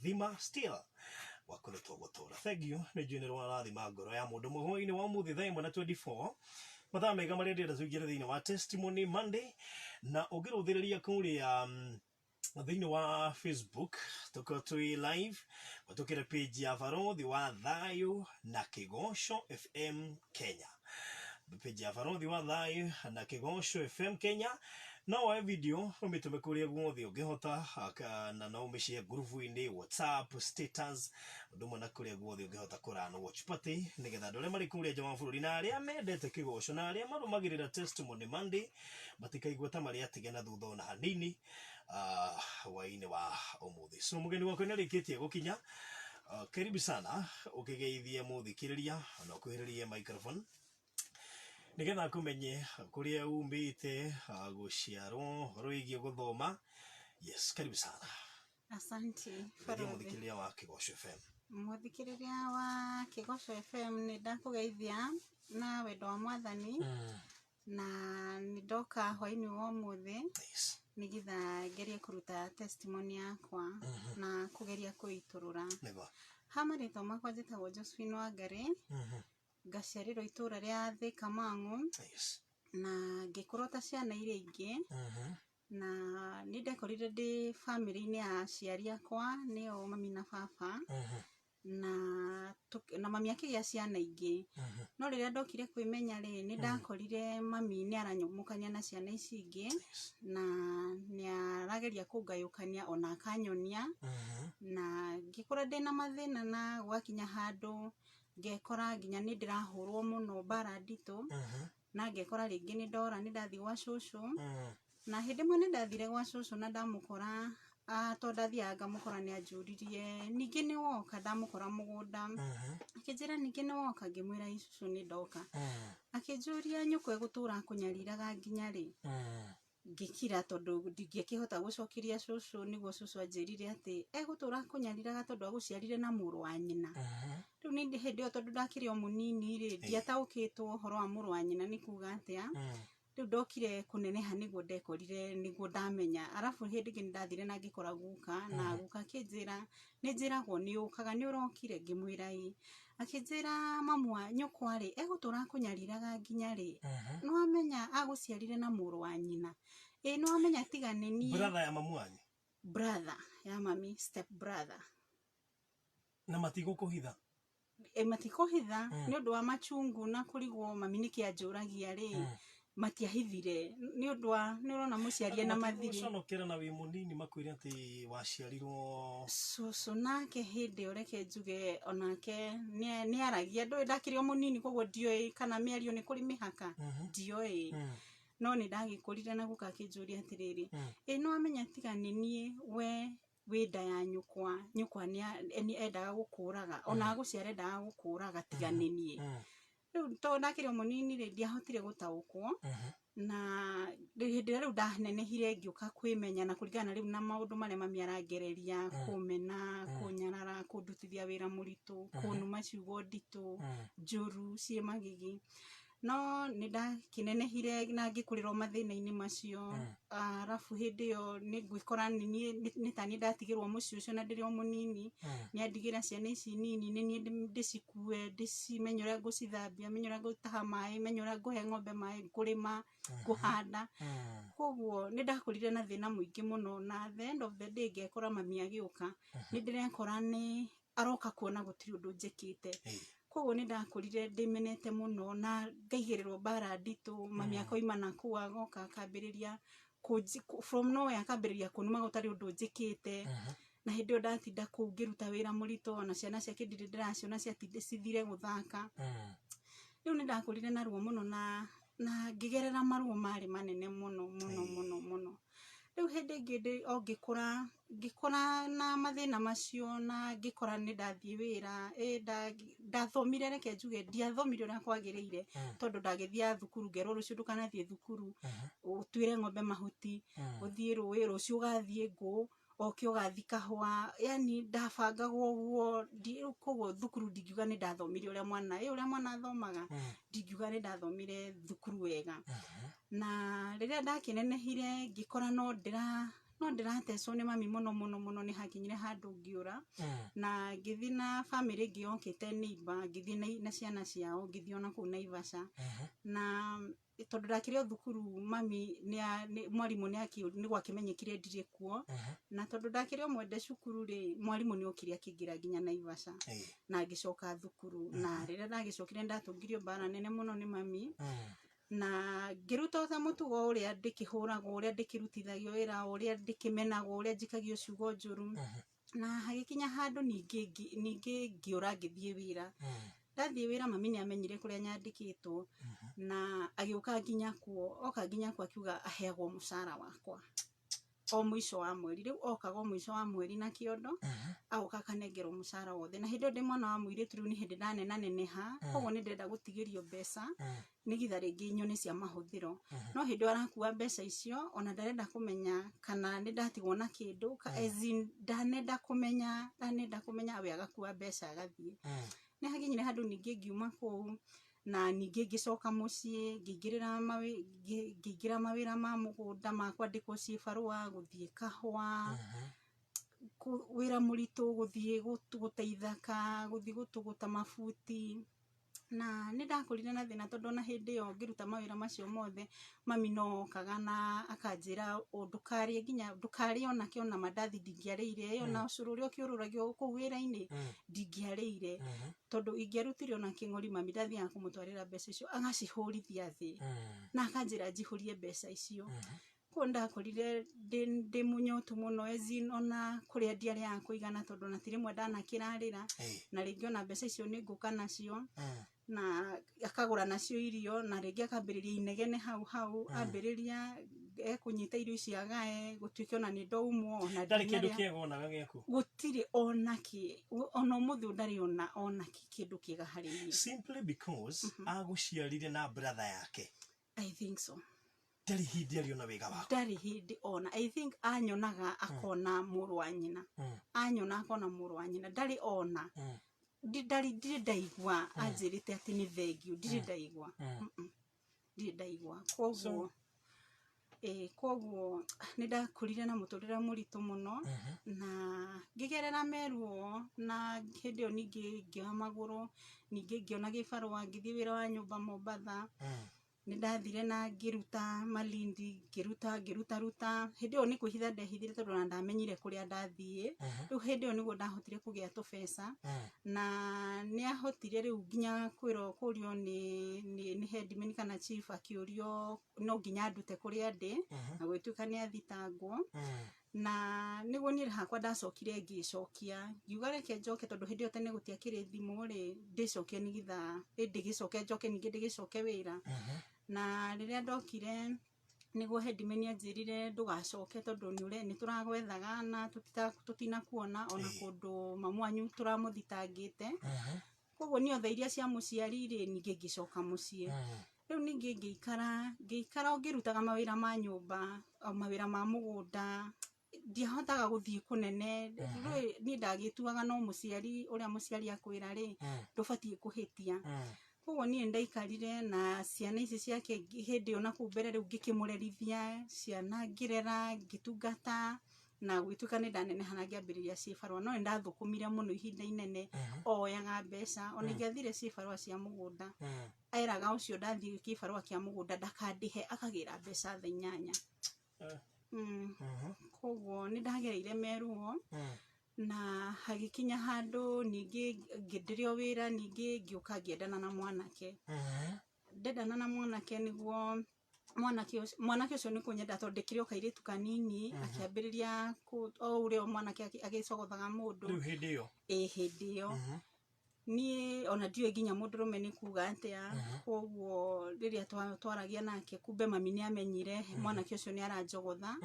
Ũkũrathima still gwaku nĩ tũgũtũra. Thank you, nĩ njũĩ nĩ rwarathima ngoro ya mũndũ ũmwe. Hwaĩ-inĩ wa ũmũthĩ thaa 1:24, mathaa mega marĩa ndĩrenda tũingĩre thĩinĩ wa Testimony Monday, na ũngĩrũthĩrĩria kũrĩa thĩinĩ wa Facebook tũkorwo twĩ live gũtũkĩra page ya Barothi wa Thayũ na Kĩgoco FM Kenya, page ya Barothi wa Thayũ na Kĩgoco FM Kenya. No woe video ũmĩtũme kũrĩa guothe ũngĩhota, na no ũmĩshare ngurubu-inĩ, WhatsApp status, ũndũ ũmwe na kũrĩa guothe ũngĩhota kũrun watch party, nĩgetha andũ arĩa marĩ kũrĩa nja wa bũrũri na arĩa mendete kĩgoco na arĩa marũmagĩrĩra Testimony Monday matikaigue ta marĩ atige na thutha ona hanini hwaĩ-inĩ wa ũmũthĩ. So mũgeni wakwa nĩ arĩkĩtie gũkinya. Karibu sana, ũkĩgeithie mũthikĩrĩria na ũkuhĩrĩrie microphone nĩgetha akũmenye kũrĩa umĩte, gũciarwo, ũhoro wĩgiĩ gũthoma. Yes, karibu sana. Asante. Geithia Barothi. Mũthikĩrĩria wa Kĩgoco FM. Mũthikĩrĩria wa Kĩgoco FM, nĩ ndakũgeithia na wendo wa Mwathani, na nĩ ndoka hwainĩ wa ũmũthĩ nĩgetha ngerie kũruta testimony yakwa na kũgeria kwĩitũrũra. Ha marĩtwa makwa njĩtagwo Josephine Wangari, ngaciarĩrwo itũra rĩa Thika Mang'u, na ngĩkũra ta ciana iria ingĩ, na nĩ ndekorire ndĩ bamĩrĩ-inĩ ya aciari akwa, nĩo mami na baba, na mami akĩgĩa ciana ingĩ. No rĩrĩa ndokire kwĩmenya rĩ, nĩ ndakorire mami nĩ aranyũmũkania na ciana ici ingĩ, na nĩ arageria kũngayũkania ona akanyonia, na ngĩkũra ndĩna mathĩna, na gwakinya handũ ngekora nginya nĩ ndĩrahũrwo mũno mbara nditũ, na ngekora rĩngĩ nĩ ndora, nĩ ndathiĩ gwa cũcũ. Na hĩndĩ ĩmwe nĩ ndathire gwa cũcũ na ndamũkora, tondũ ndathiaga ngamũkora, nĩ anjũririe, "Ningĩ nĩ woka?" Ndamũkora mũgũnda, akĩnjĩra, "Ningĩ nĩ woka?" Ngĩmwĩra, "Ĩ cũcũ, nĩ ndoka." Akĩnjũria, "Nyũkwa egũtũra akũnyariraga nginya rĩ?" Ngĩkira tondũ ndingĩakĩhota gũcokeria cũcũ. Nĩguo cũcũ anjĩrire atĩ egũtũra akũnyariraga tondũ agũciarire na mũrũ wa nyina. Rĩu nĩ hĩndĩ ĩyo, tondũ ndakĩrĩ o mũnini rĩ, ndiataũkĩtwo ũhoro wa mũrũ wa nyina nĩ kuga atĩa. Rĩu ndokire kũneneha nĩguo ndekorire, nĩguo ndamenya. Arabu hĩndĩ ĩngĩ nĩ ndathire na ngĩkora guka, na guka akĩnjĩra, "Nĩ njĩragwo nĩ ũkaga, nĩ ũrokire?" Ngĩmwĩra, "Ĩ." Akĩnjĩra, "Mamu wa nyũkwa rĩ, egũtũra akũnyariraga nginya rĩ? Nĩ wamenya agũciarire na mũrũ wa nyina? Ĩ nĩ wamenya tiga nĩ niĩ?" Brother ya mamu wanyu? Brother ya mami, step brother. Na matigũkũhitha? E, matikũhitha. Nĩ ũndũ wa machungu na kũrigwo mami nĩkĩ anjũragia rĩ, matiahithire nĩ ũndũ wa nĩ ũrona mũciari ena mathirĩ. Matigũconokera na wĩ mũnini makwĩre atĩ waciarirwo? Cũcũ nake hĩndĩ ĩyo, reke njuge, onake nĩ aragia, ndũĩ ndakĩrĩ o mũnini, koguo ndioĩ kana mĩario nĩ kũrĩ mĩhaka, ndioĩ. No nĩ ndagĩkũrire na guka akĩnjũria atĩrĩrĩ, "Ĩ nĩ wamenya tiga nĩ niĩ we wĩ nda ya nyũkwa, nyũkwa nĩ endaga gũkũraga, ona agũciara endaga gũkũraga, tiga nĩ niĩ?" Rĩu tondũ ndakĩrĩ o mũnini rĩ, ndiahotire gũtaũkwo. Na hĩndĩ ĩrĩa rĩu ndanenehire ngĩũka kwĩmenya na kũringana rĩu na maũndũ marĩa mami arangereria, kũmena, kũnyarara, kũndutithia wĩra mũritũ, kũnuma ciugo nditũ njũru ciĩ magigi. No nĩ ndakĩnenehire na ngĩkũrĩra o mathĩna-inĩ macio. Arabu hĩndĩ ĩyo nĩ ngwĩkora nĩ niĩ, nĩ ta niĩ ndatigĩrwo mũciĩ ũcio na ndĩrĩ o mũnini. Nĩ andigĩra ciana ici nini, nĩ niĩ ndĩcikue, ndĩcimenye ũrĩa ngũcithambia, menye ũrĩa ngũtaha maĩ, menye ũrĩa ngũhe ng'ombe maĩ, ngũrĩma, ngũhanda. Koguo nĩ ndakũrire na thĩna mũingĩ mũno, na the end of the day ngekora mami agĩũka, nĩ ndĩrekora nĩ aroka kuona gũtirĩ ũndũ njĩkĩte. Koguo nĩ ndakũrire ndĩmenete mũno na ngaigĩrĩrwo mbara nditũ. Mami akoima nakũu agoka akambĩrĩria from nowhere, akambĩrĩria kũnuma gũtarĩ ũndũ njĩkĩte. Na hĩndĩ ĩyo ndatinda kũu ngĩruta wĩra mũritũ, ona ciana ciake ndirĩ ndĩraciona, ciatinde cithire gũthaka. Rĩu nĩ ndakũrire na ruo mũno na ngĩgerera maruo marĩ manene mũno mũno mũno mũno. Rĩu hĩndĩ ĩngĩ ndĩ o ngĩkũra, ngĩkũra na mathĩna macio, na ngĩkora nĩ ndathiĩ wĩra, ĩ ndathomire, reke njuge ndiathomire ũrĩa kwagĩrĩire, tondũ ndagĩthiaga thukuru ngerwo rũciũ ndũkanathiĩ thukuru, ũtuĩre ng'ombe mahuti, ũthiĩ rũĩ, rũciũ ũgathiĩ ngũ, oke ũgathiĩ kahũa, yani ndabangagwo ũguo. Koguo thukuru ndingiuga nĩ ndathomire ũrĩa mwana, ĩ ũrĩa mwana athomaga, ndingiuga nĩ ndathomire thukuru wega. Na rĩrĩa ndakĩnenehire ngĩkora no ndĩra No ndĩratecwo nĩ mami mũno mũno mũno, nĩ hakinyire handũ ngĩũra na ngĩthiĩ na bamĩrĩ ĩngĩ yokĩte neighbor, ngĩthiĩ na ciana ciao, ngĩthiĩ ona kũu Naivasha. Na tondũ ndakĩrĩ o thukuru, mami mwarimũ nĩ gwakĩmenyekire ndirĩ kuo, na tondũ ndakĩrĩ o mwende cukuru rĩ, mwarimũ nĩ okire akĩingĩra nginya Naivasha. Na ngĩcoka thukuru, na rĩrĩa ndagĩcokire ndatũngirio mbara nene mũno nĩ mami, na ngĩruta ota mũtugo ũrĩa ndĩkĩhũragwo, ũrĩa ndĩkĩrutithagio wĩra, ũrĩa ndĩkĩmenagwo, ũrĩa njikagio ciugo njũru. Na hagĩkinya handũ ningĩ ngĩũra ngĩthiĩ wĩra. Ndathiĩ wĩra, mami nĩ amenyire kũrĩa nyandĩkĩtwo na agĩũka nginya kuo. Oka nginya kuo akiuga aheagwo mũcara wakwa o mũico wa mweri. Rĩu okaga o mũico wa mweri na kĩondo, agoka akanengerwo mũcara wothe. Na hĩndĩ ĩyo ndĩ mwana wa mũirĩtu, rĩu nĩ hĩndĩ ndanenaneneha, koguo nĩ ndĩrenda gũtigĩrio mbeca nĩgetha rĩngĩ nyone cia mahũthĩro. No hĩndĩ ĩyo arakua mbeca icio, ona ndarenda kũmenya kana nĩ ndatigwo na kĩndũ, as in ndanenda kũmenya, we agakua mbeca agathiĩ. Nĩ hakinyire handũ ningĩ ngiuma kũu na ningĩ ngĩcoka mũciĩ, ngĩingĩra mawĩra ma mũgũnda ma kwandĩkwo ciĩbarũa, gũthiĩ kahũa, wĩra mũritũ, gũthiĩ gũteithaka, gũthiĩ gũtũgũta mabuti. Na nĩ ndakũrire na thĩna, tondũ ona hĩndĩ ĩyo ngĩruta mawĩra macio mothe, mami no okaga na akanjĩra, "Ndũkarĩe, nginya ndũkarĩe onake, ona mandathi ndingĩarĩire, ona ũcũrũ ũrĩa ũkĩũrũragio kũu wĩra-inĩ ndingĩarĩire, tondũ ingĩarutire ona kĩng'ori, mami ndathiaga kũmũtwarĩra mbeca icio agacihũrithia thĩ na akanjĩra njihũrie mbeca icio." Koguo ndakorire ndĩ mũnyotu mũno, as in ona kũrĩa ndiarĩaga kũigana, tondũ ona ti rĩmwe ndanakĩrarĩra. Na rĩngĩ ona mbeca icio nĩ ngũka nacio na akagũra nacio irio, na rĩngĩ akambĩrĩria inegene hau hau, ambĩrĩria ekũnyita irio icio agae, gũtuĩke ona nĩ ndaumwo ona Ndarĩ kĩndũ ndinarĩa. Kĩega onaga gĩaku. Gũtirĩ ona kĩ, ona ũmũthĩ ũyũ ndarĩ ona kĩ kĩndũ kĩega harĩ niĩ. Simply because agũciarire na brother yake. I think so. Ndarĩ hĩndĩ arĩ ona wĩga waku. Ndarĩ hĩndĩ ona. I think anyonaga akona mũrũ wa nyina, anyona akona mũrũ wa nyina, ndarĩ ona. Ndarĩ, ndirĩ ndaigua anjĩrĩte atĩ nĩ thengiũ, ndirĩ ndaigua. Ndirĩ ndaigua. Koguo nĩ ndakũrire na mũtũrĩre mũritũ mũno na ngĩgerera meruo. Na hĩndĩ ĩyo ningĩ ngĩoha magũrũ, ningĩ ngĩona gĩbarũa, ngĩthiĩ wĩra wa nyũmba Mombatha. Nĩ ndathire na ngĩruta Malindi, ngĩruta ngĩruta ruta. Hĩndĩ ĩyo nĩ kwĩhitha ndehithire, tondũ ona ndamenyire kũrĩa ndathiĩ. Rĩu hĩndĩ ĩyo nĩguo ndahotire kũgĩa tũbeca, na nĩ ahotire rĩu nginya kwĩrwo kũrio nĩ headman kana chief, akĩũrio no nginya ndute kũrĩa ndĩ, na gũgĩtuĩka nĩ athitangwo. Na nĩguo niĩ hakwa ndacokire ngĩcokia, ngiuga reke njoke, tondũ hĩndĩ ĩyo tene gũtiakĩrĩ thimũ rĩ, ndĩcokie nĩgetha ndĩgĩcoke njoke ningĩ ndĩgĩcoke wĩra. Na rĩrĩa ndokire, nĩguo headman anjĩrire, "Ndũgacoke, tondũ nĩ tũragwethaga na tũtinakuona ona kũndũ, mamu wanyu tũramũthitangĩte." Koguo niĩ othe iria cia mũciari rĩ, ningĩ ngĩcoka mũciĩ. Rĩu ningĩ ngĩikara o ngĩrutaga mawĩra ma nyũmba, o mawĩra ma mũgũnda. Ndiahotaga gũthiĩ kũnene. Rĩu niĩ ndagĩtuaga no mũciari, ũrĩa mũciari akwĩra rĩ, ndũbatiĩ kũhĩtia. Koguo niĩ ndaikarire na ciana ici ciake hĩndĩ ĩyo na kũu mbere. Rĩu ngĩkĩmũrerithia ciana, ngĩrera, ngĩtungata, na gũgĩtuĩka nĩ ndaneneha na ngĩambĩrĩria ciĩbarũa. No nĩ ndathũkũmire mũno ihinda inene, oyaga mbeca. Ona ingĩathire ciĩbarũa cia mũgũnda, eraga ũcio ndathiĩ kĩbarũa kĩa mũgũnda ndakandĩhe, akagĩra mbeca thaa 8. Koguo nĩ ndagereire meruo. Na hagĩkinya handũ ningĩ ngĩndĩrĩ o wĩra, ningĩ ngĩũka ngĩendana na mwanake. Ndendana na mwanake, nĩguo mwanake ũcio nĩ kũnyenda, tondũ ndĩkĩrĩ o kairĩtu kanini, akĩambĩrĩria o ũrĩa o mwanake agĩcogothaga mũndũ. Rĩu hĩndĩ ĩyo? Ĩ, hĩndĩ ĩyo niĩ ona ndiũĩ nginya mũndũrũme nĩ kuga atĩa. Koguo rĩrĩa twaragia nake, kumbe mami nĩ amenyire mwanake ũcio nĩ aranjogotha,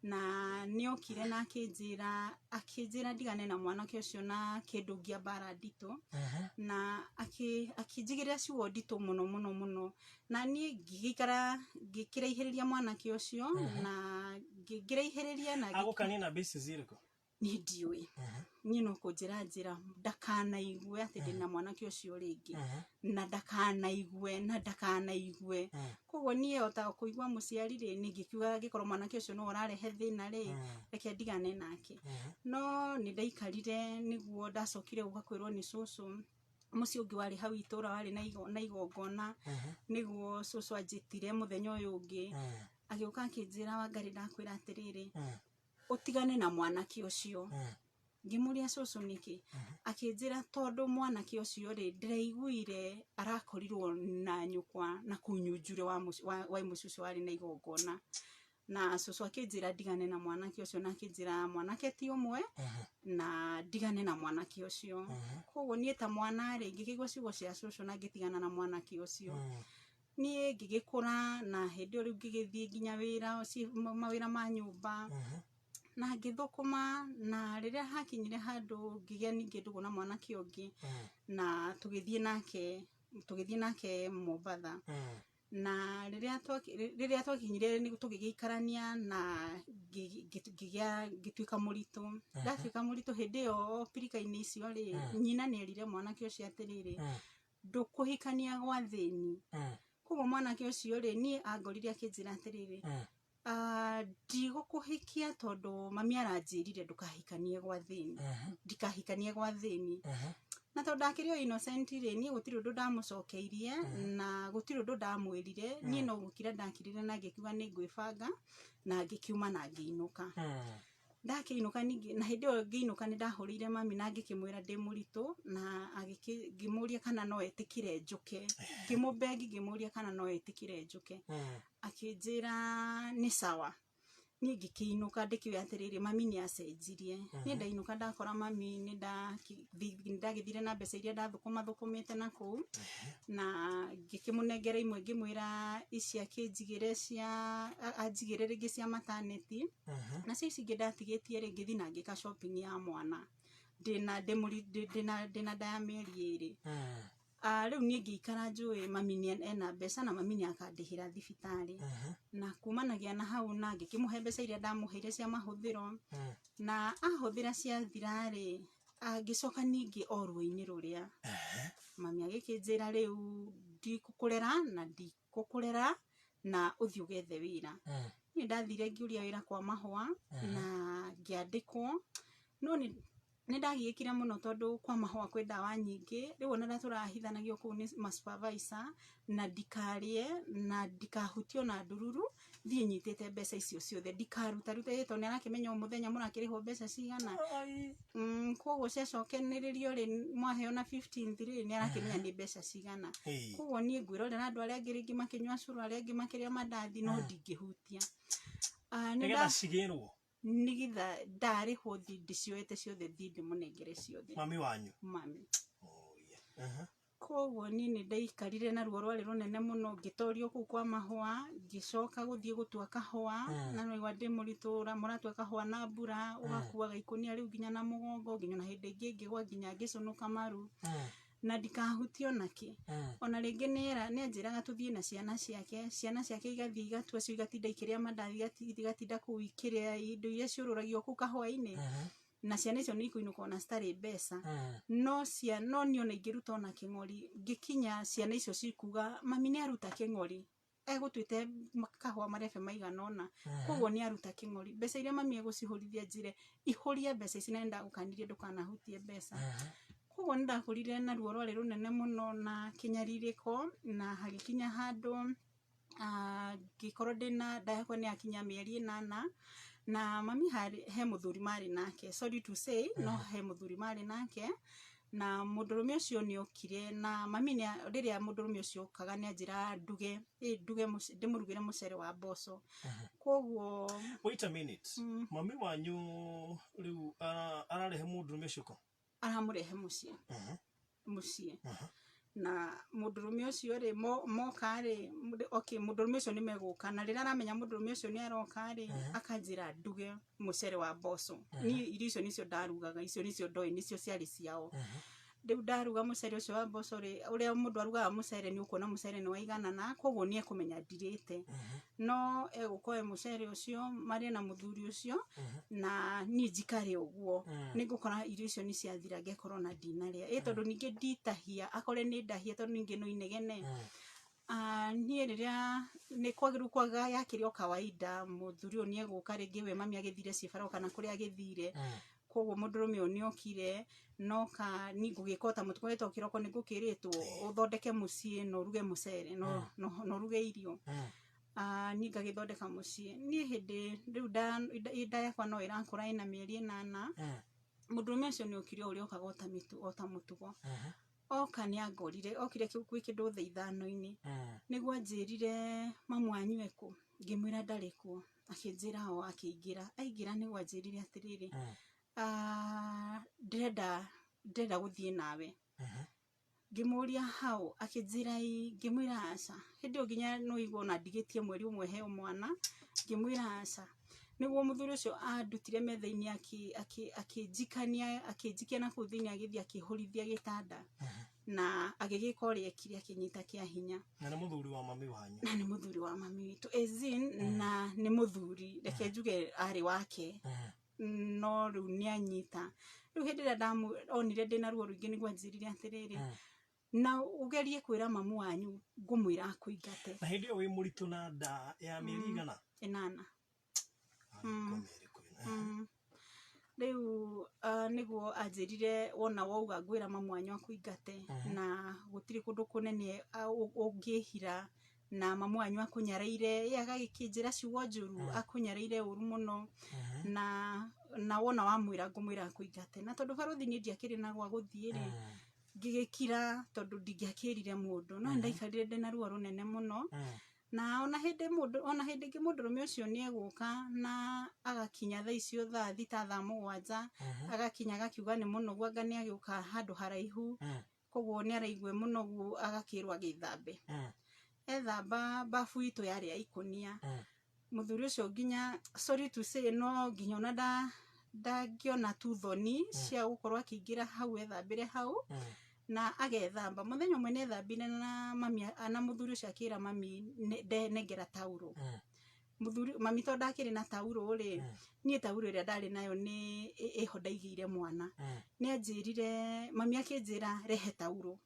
na nĩ okire na akĩnjĩra ndigane na mwanake ũcio na kĩndũ ngia mbara nditũ, na akĩnjigĩrĩra ciugo nditũ mũno mũno mũno. Na niĩ ngĩgĩikara ngĩkĩraihĩrĩria mwanake ũcio na ngĩraihĩrĩria na Agũkania na basis irĩkũ? Niĩ ndiũĩ. Niĩ no kũnjĩra njĩra ndakanaigue atĩ ndĩna mwanake ũcio rĩngĩ, na ndakanaigue, na ndakanaigue. Koguo niĩ ota kũigua mũciari rĩ, niĩ ngĩkiuga angĩkorwo mwanake ũcio nĩwe ũrarehe thĩna rĩ, reke ndigane nake. No nĩ ndaikarire nĩguo ndacokire gũka kwĩrwo nĩ cũcũ, mũciĩ ũngĩ warĩ hau itũra warĩ na igongona, nĩguo cũcũ anjĩtire mũthenya ũyũ ũngĩ, agĩũka akĩnjĩra, "Wangarĩ, ndakwĩra atĩrĩrĩ, ũtigane na mwanake ũcio." Ngĩmũria, "Cũcũ, nĩkĩ?" Akĩnjĩra, "Tondũ mwanake ũcio rĩ, ndĩraiguire arakorirwo na nyũkwa na kũu Nyunjure wa mũciĩ ũcio warĩ na igongona." Na cũcũ akĩnjĩra ndigane na mwanake ũcio, na akĩnjĩra mwanake ti ũmwe, na ndigane na mwanake ũcio. Koguo niĩ ta mwana rĩ, ngĩkĩigua ciugo cia cũcũ na ngĩtigana na mwanake ũcio. Niĩ ngĩgĩkũra, na hĩndĩ ĩyo rĩu ngĩgĩthiĩ nginya wĩra, mawĩra ma nyũmba, na ngĩthũkũma. Na rĩrĩa hakinyire handũ, ngĩgĩa ningĩ ndũgũ na mwanake ũngĩ, na tũgĩthiĩ nake Mombatha. Na rĩrĩa twakinyire nĩ tũgĩgĩikarania na ngĩgĩa ngĩtuĩka mũritũ. Ndatuĩka mũritũ, hĩndĩ ĩyo pirika-inĩ icio rĩ, nyina nĩ erire mwanake ũcio atĩrĩrĩ, "Ndũkũhikania gwa thĩni." Koguo mwanake ũcio rĩ, niĩ angorire akĩnjĩra atĩrĩrĩ, "Ndigũkũhikia tondũ mami aranjĩrire ndũkahikanie gwa thĩni, ndikahikanie gwa thĩni." Na tondũ ndakĩrĩ o innocent rĩ, niĩ gũtirĩ ũndũ ndamũcokeirie na gũtirĩ ũndũ ndamwĩrire. Niĩ no gũkira ndakirire na ngĩkiuga nĩ ngwĩbanga, na ngĩkiuma na ngĩinũka. Ndakĩinũka ningĩ, na hĩndĩ ĩyo ngĩinũka, nĩ ndahũrĩire mami na ngĩkĩmwĩra ndĩ mũritũ, na ngĩmũria kana no etĩkĩre njũke. Ngĩmũbengi, ngĩmũria kana no etĩkĩre njũke. Akĩnjĩra nĩ sawa. Niĩ ngĩkĩinũka ndĩkĩũĩ atĩrĩrĩ, mami nĩ acenjirie. Niĩ ndainũka ndakora mami, nĩ ndagĩthire na mbeca iria ndathũkũma thũkũmĩte na kũu, na ngĩkĩmũnengera imwe, ngĩmwĩra ici akĩnjigĩre cia anjigĩre rĩngĩ cia maternity, nacio ici ingĩ ndatigĩtie rĩ, ngĩthiĩ na ngĩka shopping ya mwana ndĩna ndĩna nda ya mĩeri 2. Rĩu niĩ ngĩikara njũĩ mami nĩ ena mbeca na mami nĩ akandĩhĩra thibitarĩ. Na kumanagia na hau, na ngĩkĩmũhe mbeca iria ndamũheire cia mahũthĩro, na ahũthĩra ciathira rĩ, ngĩcoka ningĩ o ruo-inĩ rũrĩa. Mami agĩkĩnjĩra, "Rĩu ndikũkũrera na ndikũkũrera, na ũthiĩ ũgethe wĩra." Niĩ ndathire ngĩũria wĩra kwa mahũa na ngĩandĩkwo, no nĩ ndagiĩkire mũno tondũ kwa mahũa kwĩ ndawa nyingĩ. Rĩu ona tũrahithanagio kũu nĩ ma supervisor, na ndikarĩe na ndikahutio na ndururu, thiĩ nyitĩte mbeca icio ciothe, ndikarutarute tondũ nĩ arakĩmenya o mũthenya mũrakĩrĩhwo mbeca cigana. Koguo ciacokanĩrĩrio rĩ, mwaheo na 15th rĩ, nĩ arakĩmenya nĩ mbeca cigana. Koguo niĩ ngwĩrorera andũ arĩa angĩ rĩngĩ makĩnyua cũrũ, arĩa angĩ makĩrĩa mandathi, no ndingĩhutia. Nĩ nĩgetha cigĩrwo. Nĩgetha ndarĩhwo thiĩ ndĩcioete ciothe, thiĩ ndĩmũnengere ciothe. Mami wanyu? Mami. Oh, yeah. Koguo niĩ nĩ ndaikarire na ruo rwarĩ rũnene mũno, ngĩtorio kũu kwa mahũa, ngĩcoka gũthiĩ gũtua kahũa. Na nĩwaigua ndĩ mũritũ, mũratua kahũa na mbura, ũgakuaga ikũnia rĩu nginya na mũgongo, nginya ona hĩndĩ ĩngĩ ngĩgwa nginya ngĩcũnũka maru, na ndikahutio nakĩ. Ona rĩngĩ nĩ anjĩraga tũthiĩ na ciana ciake, ciana ciake igathiĩ igatua cio, igatinda ikĩrĩa mandathi, igatinda kũu ikĩrĩa indo iria ciũrũragio kũu kahũa-inĩ, na ciana icio nĩ ikũinũka ona citarĩ mbeca. No niĩ ona ingĩruta ona kĩng'ori, ngĩkinya ciana icio cikuga, "Mami nĩ aruta kĩng'ori, egũtuĩte kahũa marebe maigana ũna, koguo nĩ aruta kĩng'ori." Mbeca iria mami egũcihũrithia, njĩre, "Ihũria mbeca ici, na nĩndagũkanirie ndũkanahutie mbeca." Koguo nĩ ndakũrire na ruo rwarĩ rũnene mũno na kĩnyarirĩko, na hagĩkinya handũ ngĩkorwo ndĩna nda yakwa nĩ yakinya mĩeri 8, na mami harĩ he mũthuri marĩ nake, sorry to say, no he mũthuri marĩ nake, na mũndũrũme ũcio nĩ okire. Na mami rĩrĩa mũndũrũme ũcio okaga, nĩ anjĩra nduge ndĩmũrugĩre mũcere wa mboco. Koguo Wait a minute. Mami wanyu rĩu ararehe mũndũrũme ũcio kũ? Aramũrehe mũciĩ. Mũciĩ. Na mũndũrũme ũcio rĩ, moka rĩ, okay, mũndũrũme ũcio nĩ megũka, na rĩrĩa aramenya mũndũrũme ũcio nĩ aroka rĩ, akanjĩra nduge mũcere wa mboco. Niĩ irio icio nĩcio ndarugaga, icio nĩcio ndoĩ, nĩcio ciarĩ ciao. Rĩu ndaruga mũcere ũcio wa mboco rĩ, ũrĩa mũndũ arugaga mũcere nĩ ũkuona mũcere nĩ waiganana, koguo nĩ ekũmenya ndirĩte. No egũka oe mũcere ũcio marĩe na mũthuri ũcio, na niĩ njikare ũguo. Nĩ ngũkora irio icio nĩ ciathira, ngekora ona ndinarĩa. Ĩ tondũ ningĩ nditahia, akore nĩ ndahia tondũ ningĩ no inegene. Niĩ rĩrĩa nĩ kwagĩrĩirwo kwaga yakĩrĩ o kawaida, mũthuri ũyũ nĩ egũka rĩngĩ we mami agĩthire cibarũa kana kũrĩa agĩthire. Koguo mũndũrũme ũyũ nĩ okire, noka niĩ ngũgĩka o ta mũtugo to kĩroko nĩ ngũkĩrĩtwo ũthondeke mũciĩ na ũruge mũcere na ũruge irio. Niĩ ngagĩthondeka mũciĩ. Niĩ hĩndĩ rĩu nda yakwa no ĩrakũra ĩna mĩeri 8, mũndũrũme ũcio nĩ okire o ũrĩa okaga o ta mũtugo. Oka nĩ angorire, okire kwĩ kĩndũ thaa 5-inĩ. Nĩguo anjĩrire mamu wanyu ekũ, ngĩmwĩra ndarĩ kuo, akĩnjĩra o akĩingĩra. Aingĩra nĩguo anjĩrire atĩrĩrĩ, ndĩrenda gũthiĩ nawe. Ngĩmũria hau, akĩnjĩra ĩ, ngĩmwĩra aca. Hĩndĩ ĩyo nginya no ũigue ona ndigĩtie mweri ũmwe heo mwana, ngĩmwĩra aca. Nĩguo mũthuri ũcio andutire metha-inĩ akĩnjikania, akĩnjikia na kũu thĩinĩ agĩthiĩ akĩhũrithia gĩtanda. Na agĩgĩka ũrĩa ekire, akĩnyita kĩa hinya. Na nĩ mũthuri wa mami wanyu? Na nĩ mũthuri wa mami witũ. As in, na nĩ mũthuri, reke njuge arĩ wake. No rĩu nĩ anyita. Rĩu hĩndĩ ĩrĩa onire ndĩna ruo rũingĩ nĩguo anjĩrire atĩrĩrĩ, na ũgerie kwĩra mamu wanyu ngũmwĩra akũingate. Na hĩndĩ ĩyo wĩ mũritũ na nda ya mĩeri igana? 8. Rĩu nĩguo anjĩrire wona wauga ngwĩra mamu wanyu akũingate, na gũtirĩ kũndũ kũnene ũngĩhira, na mamu wanyu akũnyareire, ĩ agagĩkĩnjĩra ciugo njũru, akũnyareire ũru mũno, na wona wamwĩra ngũmwĩra akũingate. Na tondũ barũthi niĩ ndiakĩrĩ na gwa gũthiĩ rĩ, ngĩgĩkira tondũ ndingĩakĩrire mũndũ, no ndaikarire ndĩna ruo rũnene mũno. Na ona hĩndĩ mũndũ, ona hĩndĩ ĩngĩ mũndũrũme ũcio nĩ egũka na agakinya thaa icio thaa thita thaa mũgwanja, agakinya agakiuga nĩ mũnogu, anga nĩ agĩũka handũ haraihu, koguo nĩ araigua mũnogu, agakĩrwo agĩthambe. Ethamba bafu itũ yarĩ ya ikũnia. Mũthuri ũcio nginya, sorry to say, no nginya ona ndangĩona tu thoni cia gũkorwo akĩingĩra hau ethambĩre hau, na agethamba. Mũthenya ũmwe nĩ ethambire na mami, na mũthuri ũcio akĩra mami nengera tauro. Mũthuri mami tondũ ndakĩrĩ na tauro rĩ, niĩ tauro ĩrĩa ndarĩ nayo nĩ ĩho ndaigĩire mwana. Nĩ anjĩrire, mami akĩnjĩra rehe tauro.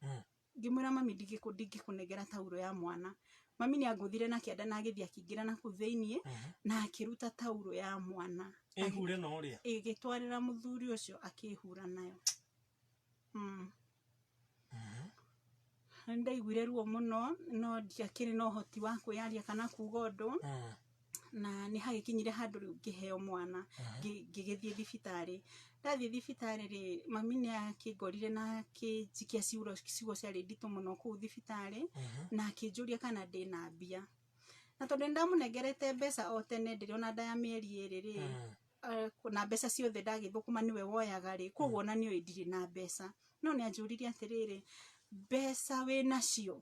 Ngĩmwĩra mami ndingĩkũnengera tauro ya mwana. Mami nĩ angũthire na kĩanda na agĩthiĩ akĩingĩra na kũu thĩiniĩ, na akĩruta tauro ya mwana. Ĩhure na ũrĩa? Ĩgĩtwarĩra mũthuri ũcio akĩhura nayo. Nĩndaiguire ruo mũno, no ndiakĩrĩ na ũhoti wa kwĩyaria kana kuga ũndũ. Na nĩ hagĩkinyire handũ rĩu ngĩheo mwana, ngĩgĩthiĩ thibitarĩ. Ndathiĩ thibitarĩ rĩ, mami nĩ akĩngorire na akĩnjikia ciugo ciarĩ nditũ mũno kũu thibitarĩ, na akĩnjũria kana ndĩna mbia. Na tondũ nĩndamũnengerete mbeca o tene ndĩrĩ ona nda ya mĩeri 2 rĩ, na mbeca ciothe ndagĩthũkũma nĩwe woyaga rĩ, koguo ona nĩoĩ ndirĩ na mbeca. No nĩ anjũririe atĩrĩrĩ, mbeca wĩnacio?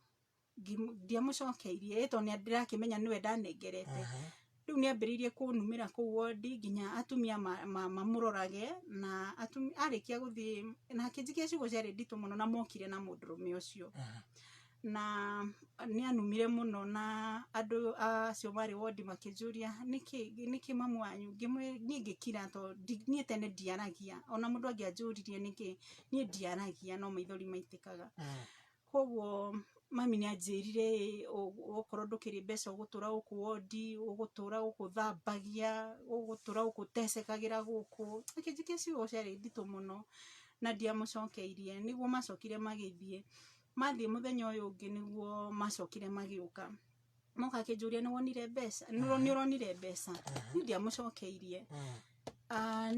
Ndiamũcokeirie, ĩ tondũ nĩ ndĩrakĩmenya nĩwe ndanengerete. Rĩu nĩ ambĩrĩirie kũnumĩra kũu wondi nginya atumia mamũrorage, na arĩkia gũthiĩ na akĩnjikia ciugo ciarĩ nditũ mũno, na mokire na mũndũrũme ũcio. Na nĩ anumire mũno, na andũ acio marĩ wondi makĩnjũria nĩkĩ mamu wanyu, niĩ ngĩkira tondũ niĩ tene ndiaragia, ona mũndũ angĩanjũririe nĩkĩ, niĩ ndiaragia, no maithori maitĩkaga. Koguo mami nĩ anjĩrire, okorwo ndũkĩrĩ mbeca ũgũtũra gũkũ wondi, ũgũtũra gũkũ thambagia, ũgũtũra gũkũ tecekagĩra gũkũ, akĩnjikia ciugo ciarĩ nditũ mũno na ndiamũcokeirie. Nĩguo macokire magĩthiĩ, mathiĩ mũthenya ũyũ ũngĩ nĩguo macokire magĩũka, moka akĩnjũria nĩ wonire mbeca, nĩ ũronire mbeca, niĩ ndiamũcokeirie.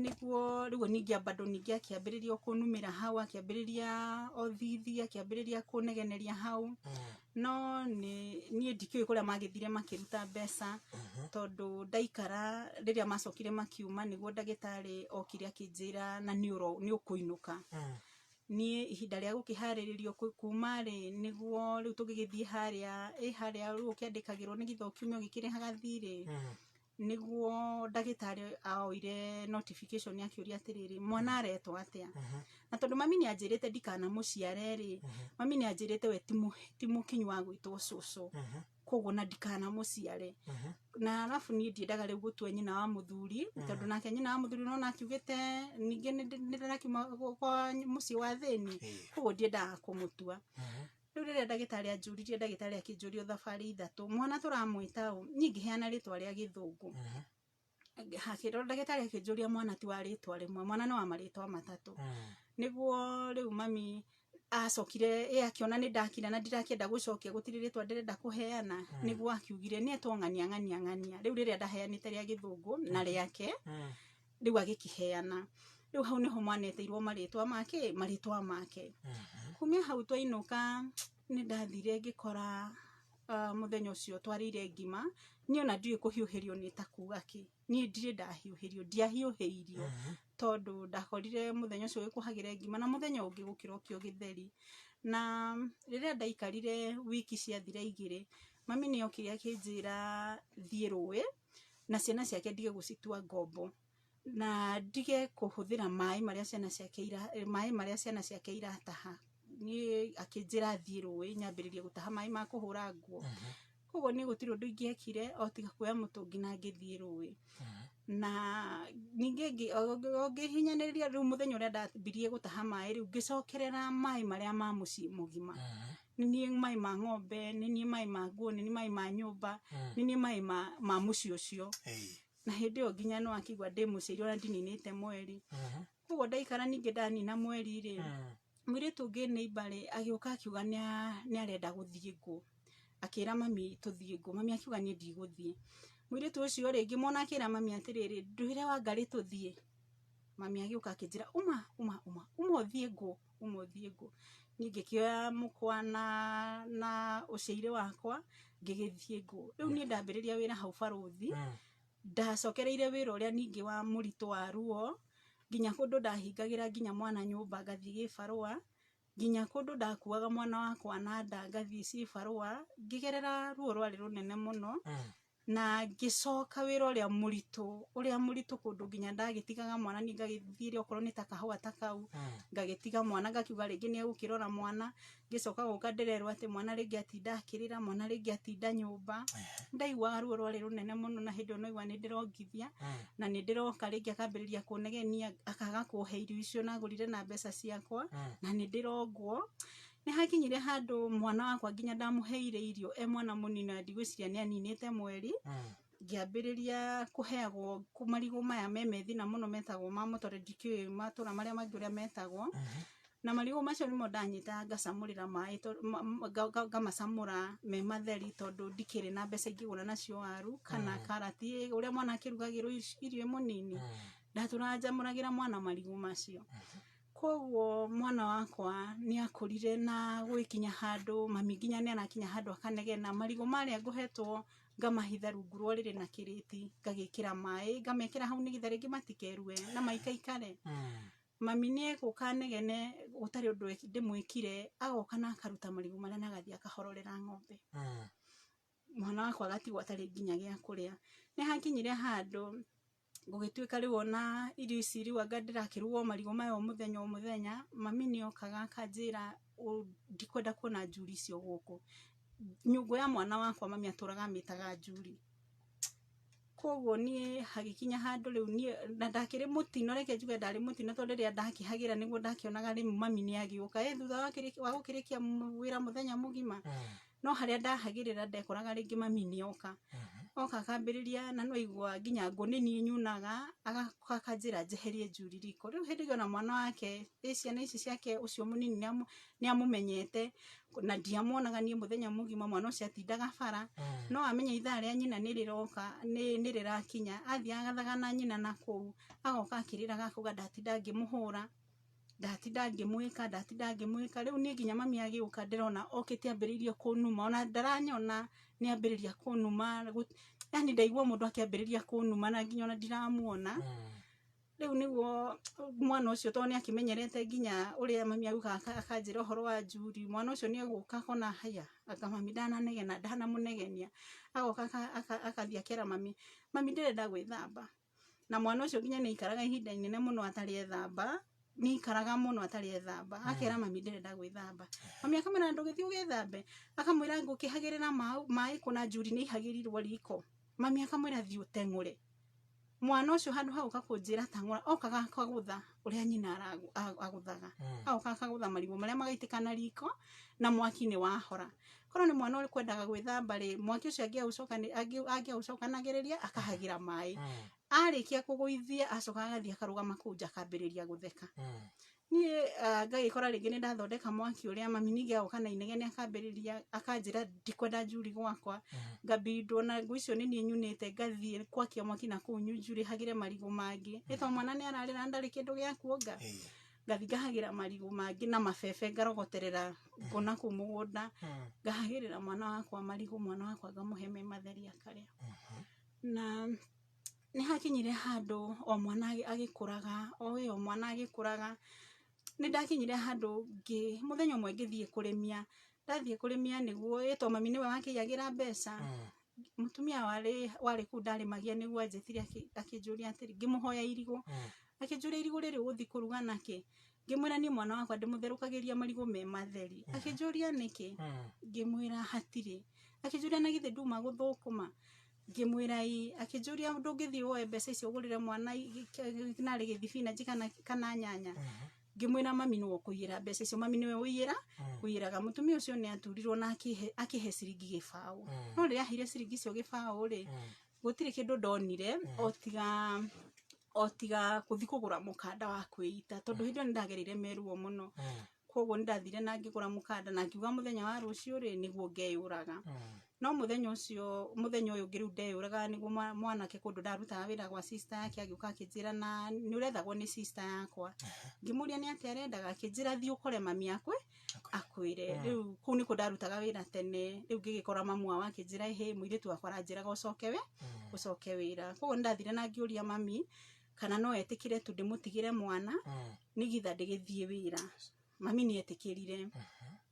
Nĩguo rĩu ningĩ bado ningĩ akĩambĩrĩria kũnumĩra hau, akĩambĩrĩria othithi, akĩambĩrĩria kũnegeneria hau. No niĩ ndikĩũĩ kũrĩa magĩthire makĩruta mbeca, tondũ ndaikara rĩrĩa macokire makiuma nĩguo ndagĩtarĩ okire akĩnjĩra na nĩ ũkũinũka. Niĩ ihinda rĩa gũkĩharĩrĩrio kuma rĩ, nĩguo rĩu tũgĩgĩthiĩ harĩa, ĩ harĩa rĩu ũkĩandĩkagĩrwo nĩgetha ũkiume ũgĩkĩrĩhaga thirĩ. Nĩguo ndagĩtarĩ aoire notification akĩũria atĩrĩrĩ, mwana aretwo atĩa? Na tondũ mami nĩ anjĩrĩte ndikanamũciare rĩ, mami nĩ anjĩrĩte we ti mũkinyu wa gwĩtwo cũcũ, koguo na ndikanamũciare. Na arabu niĩ ndiendaga rĩu gũtua nyina wa mũthuri, tondũ nake nyina wa mũthuri nona akiugĩte ningĩ nĩ ndĩrakiuma kwa mũciĩ wa thĩni, koguo ndiendaga kũmũtua. Rĩu rĩrĩa ndagĩtarĩ anjũririe, ndagĩtarĩ akĩnjũria thabarĩ ithatũ, mwana tũramwĩta ũ? Niĩ ngĩheana rĩtwa rĩa gĩthũngũ. Hakĩrwo ndagĩtarĩ akĩnjũria mwana ti wa rĩtwa rĩmwe, mwana nĩ wa marĩtwa matatũ. Nĩguo rĩu mami acokire ĩ akĩona nĩ ndakira na ndirakĩenda gũcokia, gũtirĩ rĩtwa ndĩrenda kũheana, nĩguo akiugire nĩ etwo ng'ania ng'ania ng'ania. Rĩu rĩrĩa ndaheanĩte rĩa gĩthũngũ na rĩake, rĩu agĩkĩheana. Rĩu hau nĩho mwana etĩirwo marĩtwa make, marĩtwa make. Kumia hau twainũka, nĩ ndathire ngĩkora mũthenya ũcio twarĩire ngima. Niĩ ona ndiũĩ kũhiũhĩrio nĩ ta kuga kĩ, niĩ ndirĩ ndahiũhĩrio, ndiahiũhĩirio, tondũ ndakorire mũthenya ũcio gĩkũhagĩre ngima na mũthenya ũngĩ gũkĩrokio gĩtheri. Na rĩrĩa ndaikarire wiki ciathira 2, mami nĩ okire akĩnjĩra thiĩ rũĩ na ciana ciake ndige gũcitua ngombo, na ndige kũhũthĩra maĩ marĩa ciana ciake ira, maĩ marĩa ciana ciake irataha. Niĩ akĩnjĩra thiĩ rũĩ nyambĩrĩrie gũtaha maĩ ma kũhũra nguo. Koguo niĩ gũtirĩ ũndũ ingĩekire o tiga kuoya mũtũngi na ngĩthiĩ rũĩ. Na ningĩ o ngĩhinyanĩrĩria, rĩu mũthenya ũrĩa ndambirie gũtaha maĩ, rĩu ngĩcokerera maĩ marĩa ma mũciĩ mũgima. Nĩ niĩ maĩ ma ng'ombe, nĩ niĩ maĩ ma nguo, nĩ niĩ maĩ ma nyũmba, nĩ niĩ maĩ ma mũciĩ ũcio. Na hĩndĩ ĩyo nginya no akĩigua ndĩ mũciĩ ona ndininĩte mweri. Koguo ndaikara ningĩ ndanina mweri rĩ, mũirĩtu ũngĩ neighbor rĩ agĩũka akiuga nĩ arenda gũthiĩ ngũ. Akĩra mami tũthiĩ ngũ, mami akiuga niĩ ndigũthiĩ. Mũirĩtu ũcio rĩ ngĩmuona akĩra mami atĩrĩrĩ, ndwĩre Wangarĩ tũthiĩ. Mami agĩũka akĩnjĩra uma uma uma uma ũthiĩ ngũ, uma ũthiĩ ngũ. Niĩ ngĩkĩoya mũkwa na ũcĩirĩ wakwa ngĩgĩthiĩ ngũ. Rĩu niĩ ndambĩrĩria wĩra hau barũthi, ndacokereire wĩra ũrĩa ningĩ wa mũritũ wa ruo, nginya kũndũ ndahingagĩra nginya mwana nyũmba ngathiĩ gĩbarũa, nginya kũndũ ndakuaga mwana wakwa na nda ngathiĩ cibarũa, ngĩgerera ruo rwarĩ rũnene mũno. Na ngĩcoka wĩra ũrĩa mũritũ, ũrĩa mũritũ kũndũ nginya ndagĩtigaga mwana, niĩ ngagĩthiĩre okorwo nĩ ta kahũa ta kau, ngagĩtiga mwana ngakiuga rĩngĩ nĩ egũkĩrora mwana, ngĩcoka gũka ndĩrerwo atĩ mwana rĩngĩ atinda akĩrĩra, mwana rĩngĩ atinda nyũmba. Ndaiguaga ruo rwarĩ rũnene mũno, na hĩndĩ ĩyo naigua nĩ ndĩrongithia, na nĩ ndĩroka rĩngĩ akambĩrĩria kũnegenia, akaga kũhe irio icio nagũrire na mbeca ciakwa, na nĩ ndĩrongwo. Nĩ hakinyire handũ mwana wakwa nginya ndamũheire irio e mwana mũnini, na ndigwĩciria nĩ aninĩte mweri, ngĩambĩrĩria kũheagwo marigũ maya me methina mũno metagwo ma mũtore, ndikĩũĩ matũra marĩa mangĩ ũrĩa metagwo. Na marigũ macio nĩmo ndanyitaga ngacamũrĩra maĩ, ngamacamũra me matheri, tondũ ndikĩrĩ na mbeca ingĩgũra nacio waru kana karati, ũrĩa mwana akĩrugagĩrwo irio e mũnini. Ndatũraga njamũragĩra mwana marigũ macio. Koguo mwana wakwa nĩ akũrire na gũgĩkinya handũ mami nginya nĩ arakinya handũ akanegena, marigũ marĩa ngũhetwo ngamahitha rungu rwa ũrĩrĩ na kĩrĩti, ngagĩkĩra maĩ ngamekĩra hau nĩgetha rĩngĩ matikerue na maikaikare. Mami nĩ egũka anegene gũtarĩ ũndũ ndĩmwĩkire, agoka na akaruta marigũ marĩa na agathiĩ akahororera ng'ombe. Mwana wakwa agatigwo atarĩ nginya gĩa kũrĩa. Nĩ hakinyire handũ gũgĩtuĩka rĩu ona irio ici rĩu anga ndĩrakĩrugwo marigũ maya o mũthenya o mũthenya, mami nĩ okaga akanjĩra ndikwenda kuona njuri icio gũkũ. Nyũngũ ya mwana wakwa mami atũraga amĩtaga njuri. Koguo niĩ hagĩkinya handũ rĩu niĩ na ndakĩrĩ mũtino, reke njuge ndarĩ mũtino, tondũ rĩrĩa ndakĩhagĩra nĩguo ndakĩonaga rĩu mami nĩ agĩũka, thutha wa gũkĩrĩkia wĩra mũthenya mũgima. No harĩa ndahagĩrĩra ndekoraga rĩngĩ mami nĩ oka. Oka akambĩrĩria na no aigua nginya ngũ nĩ niĩ nyunaga, agoka akanjĩra njeherie njuri riko. Rĩu hĩndĩ ĩyo ona mwana wake, ĩ ciana ici ciake ũcio mũnini nĩ amũmenyete, na ndiamuonaga niĩ mũthenya mũgima, mwana ũcio atindaga bara. No amenya ithaa rĩa nyina nĩ rĩroka, nĩ rĩrakinya, athiĩ agathagana nyina na kũu, agoka akĩrĩraga akauga ndatinda ngĩmũhũra, ndatinda ngĩmwĩka, ndatinda ngĩmwĩka. Rĩu niĩ nginya mami agĩũka ndĩrona okĩte ambĩrĩirie kũnuma, ona ndaranyona nĩ ambĩrĩria kũnuma, yani ndaigua mũndũ akĩambĩrĩria kũnuma na nginya ona ndiramuona. Rĩu nĩguo mwana ũcio, tondũ nĩ akĩmenyerete nginya ũrĩa mami augaga, akanjĩra ũhoro wa Njuri, mwana ũcio nĩ egũka akona haya, anga mami ndananegena, ndanamũnegenia, agoka akathiĩ akera mami, mami ndĩrenda gwĩthamba. Na mwana ũcio nginya nĩ aikaraga ihinda inene mũno atarĩ ethamba, nĩ aikaraga mũno atarĩ ethamba, akera mami ndĩrenda gwĩthamba. Mami akamwĩra ndũgĩthiĩ ũgethambe, akamwĩra ngũkĩhagĩrĩra maĩ kũ na Njuri nĩ ihagĩrirwo riko. Mami akamwĩra thiĩ ũteng'ũre. Mwana ũcio handũ ha gũka kũnjĩra tang'ũra, okaga akagũtha ũrĩa nyina agũthaga. Agoka akagũtha marigũ marĩa magaitĩka na riko na mwaki nĩ wahora. Korwo nĩ mwana ũkwendaga gwĩthamba rĩ, mwaki ũcio angĩaũcokanagĩrĩria akahagĩra maĩ. Arĩkia kũgũithia acokaga agathiĩ akarũgama kũu nja akambĩrĩria gũtheka. Niĩ ngagĩkora rĩngĩ nĩ ndathondeka mwaki ũrĩa mami ningĩ agoka na inegene akambĩrĩria akanjĩra ndikwenda Njuri gwakwa. Ngambindwo na ngũ icio nĩ niĩ nyunĩte, ngathiĩ gwakia mwaki na kũu Njuri hagĩre marigũ mangĩ. Nĩ tondũ mwana nĩ ararĩra ndarĩ kĩndũ gĩa kuonga. Ngathiĩ ngahagĩra marigũ mangĩ na mabebe ngarogoterera ngũ na kũu mũgũnda. Ngahagĩrĩra mwana wakwa marigũ, mwana wakwa ngamũhe me matheri akarĩa. Na nĩ hakinyire handũ o mwana agĩkũraga, o ĩ o mwana agĩkũraga, nĩ ndakinyire handũ ngĩ, mũthenya ũmwe ngĩthiĩ kũrĩmia. Ndathiĩ kũrĩmia nĩguo, ĩ to mami nĩwe wakĩiyagĩra mbeca. Mũtumia warĩ kũu ndarĩmagia nĩguo anjĩtire akĩnjũria atĩrĩ, ngĩmũhoya irigũ. Akĩnjũria irigũ rĩrĩ ũgũthiĩ kũruga nakĩ? Ngĩmwĩra niĩ mwana wakwa ndĩmũtherũkagĩria marigũ me matheri. Akĩnjũria nĩkĩ? Ngĩmwĩra hatirĩ. Akĩnjũria na githĩ nduma gũthũkũma? Ngĩmwĩra ĩĩ. Akĩnjũria ndũngĩthiĩ woe mbeca icio ũgũrĩre mwana narĩ gĩthibinanji kana nyanya? Ngĩmwĩra mami nĩwe ũkũiyĩra mbeca icio, mami nĩwe ũiyĩraga. Mũtumia ũcio nĩ aturirwo na akĩhe ciringi gĩbaũ. No rĩrĩa aheire ciringi icio gĩbaũ rĩ, gũtirĩ kĩndũ ndonire o tiga gũthiĩ kũgũra mũkanda wa kwĩita, tondũ hĩndĩ ĩyo nĩ ndagereire meruo mũno. Koguo nĩ ndathire na ngĩgũra mũkanda na ngiuga mũthenya wa rũciũ rĩ nĩguo ngeyũraga. No mũthenya ũcio, mũthenya ũyũ ũngĩ rĩu ndeyũraga nĩguo mwanake kũndũ ndarutaga wĩra gwa sister yake agĩũka akĩnjĩra na nĩ ũrethagwo nĩ sister yakwa. Ngĩmũria nĩ atĩa arendaga, akĩnjĩra thiĩ ũkore mami akwĩre. Rĩu kũu nĩkuo ndarutaga wĩra tene, rĩu ngĩgĩkora mamu wao akĩnjĩra ĩhĩ mũirĩtu wakwa aranjĩraga ũcoke wĩra. Koguo nĩ ndathire na ngĩũria mami kana no etĩkĩre tu ndĩmũtigĩre mwana nĩgetha ndĩgĩthiĩ wĩra. Mami nĩ etĩkĩrire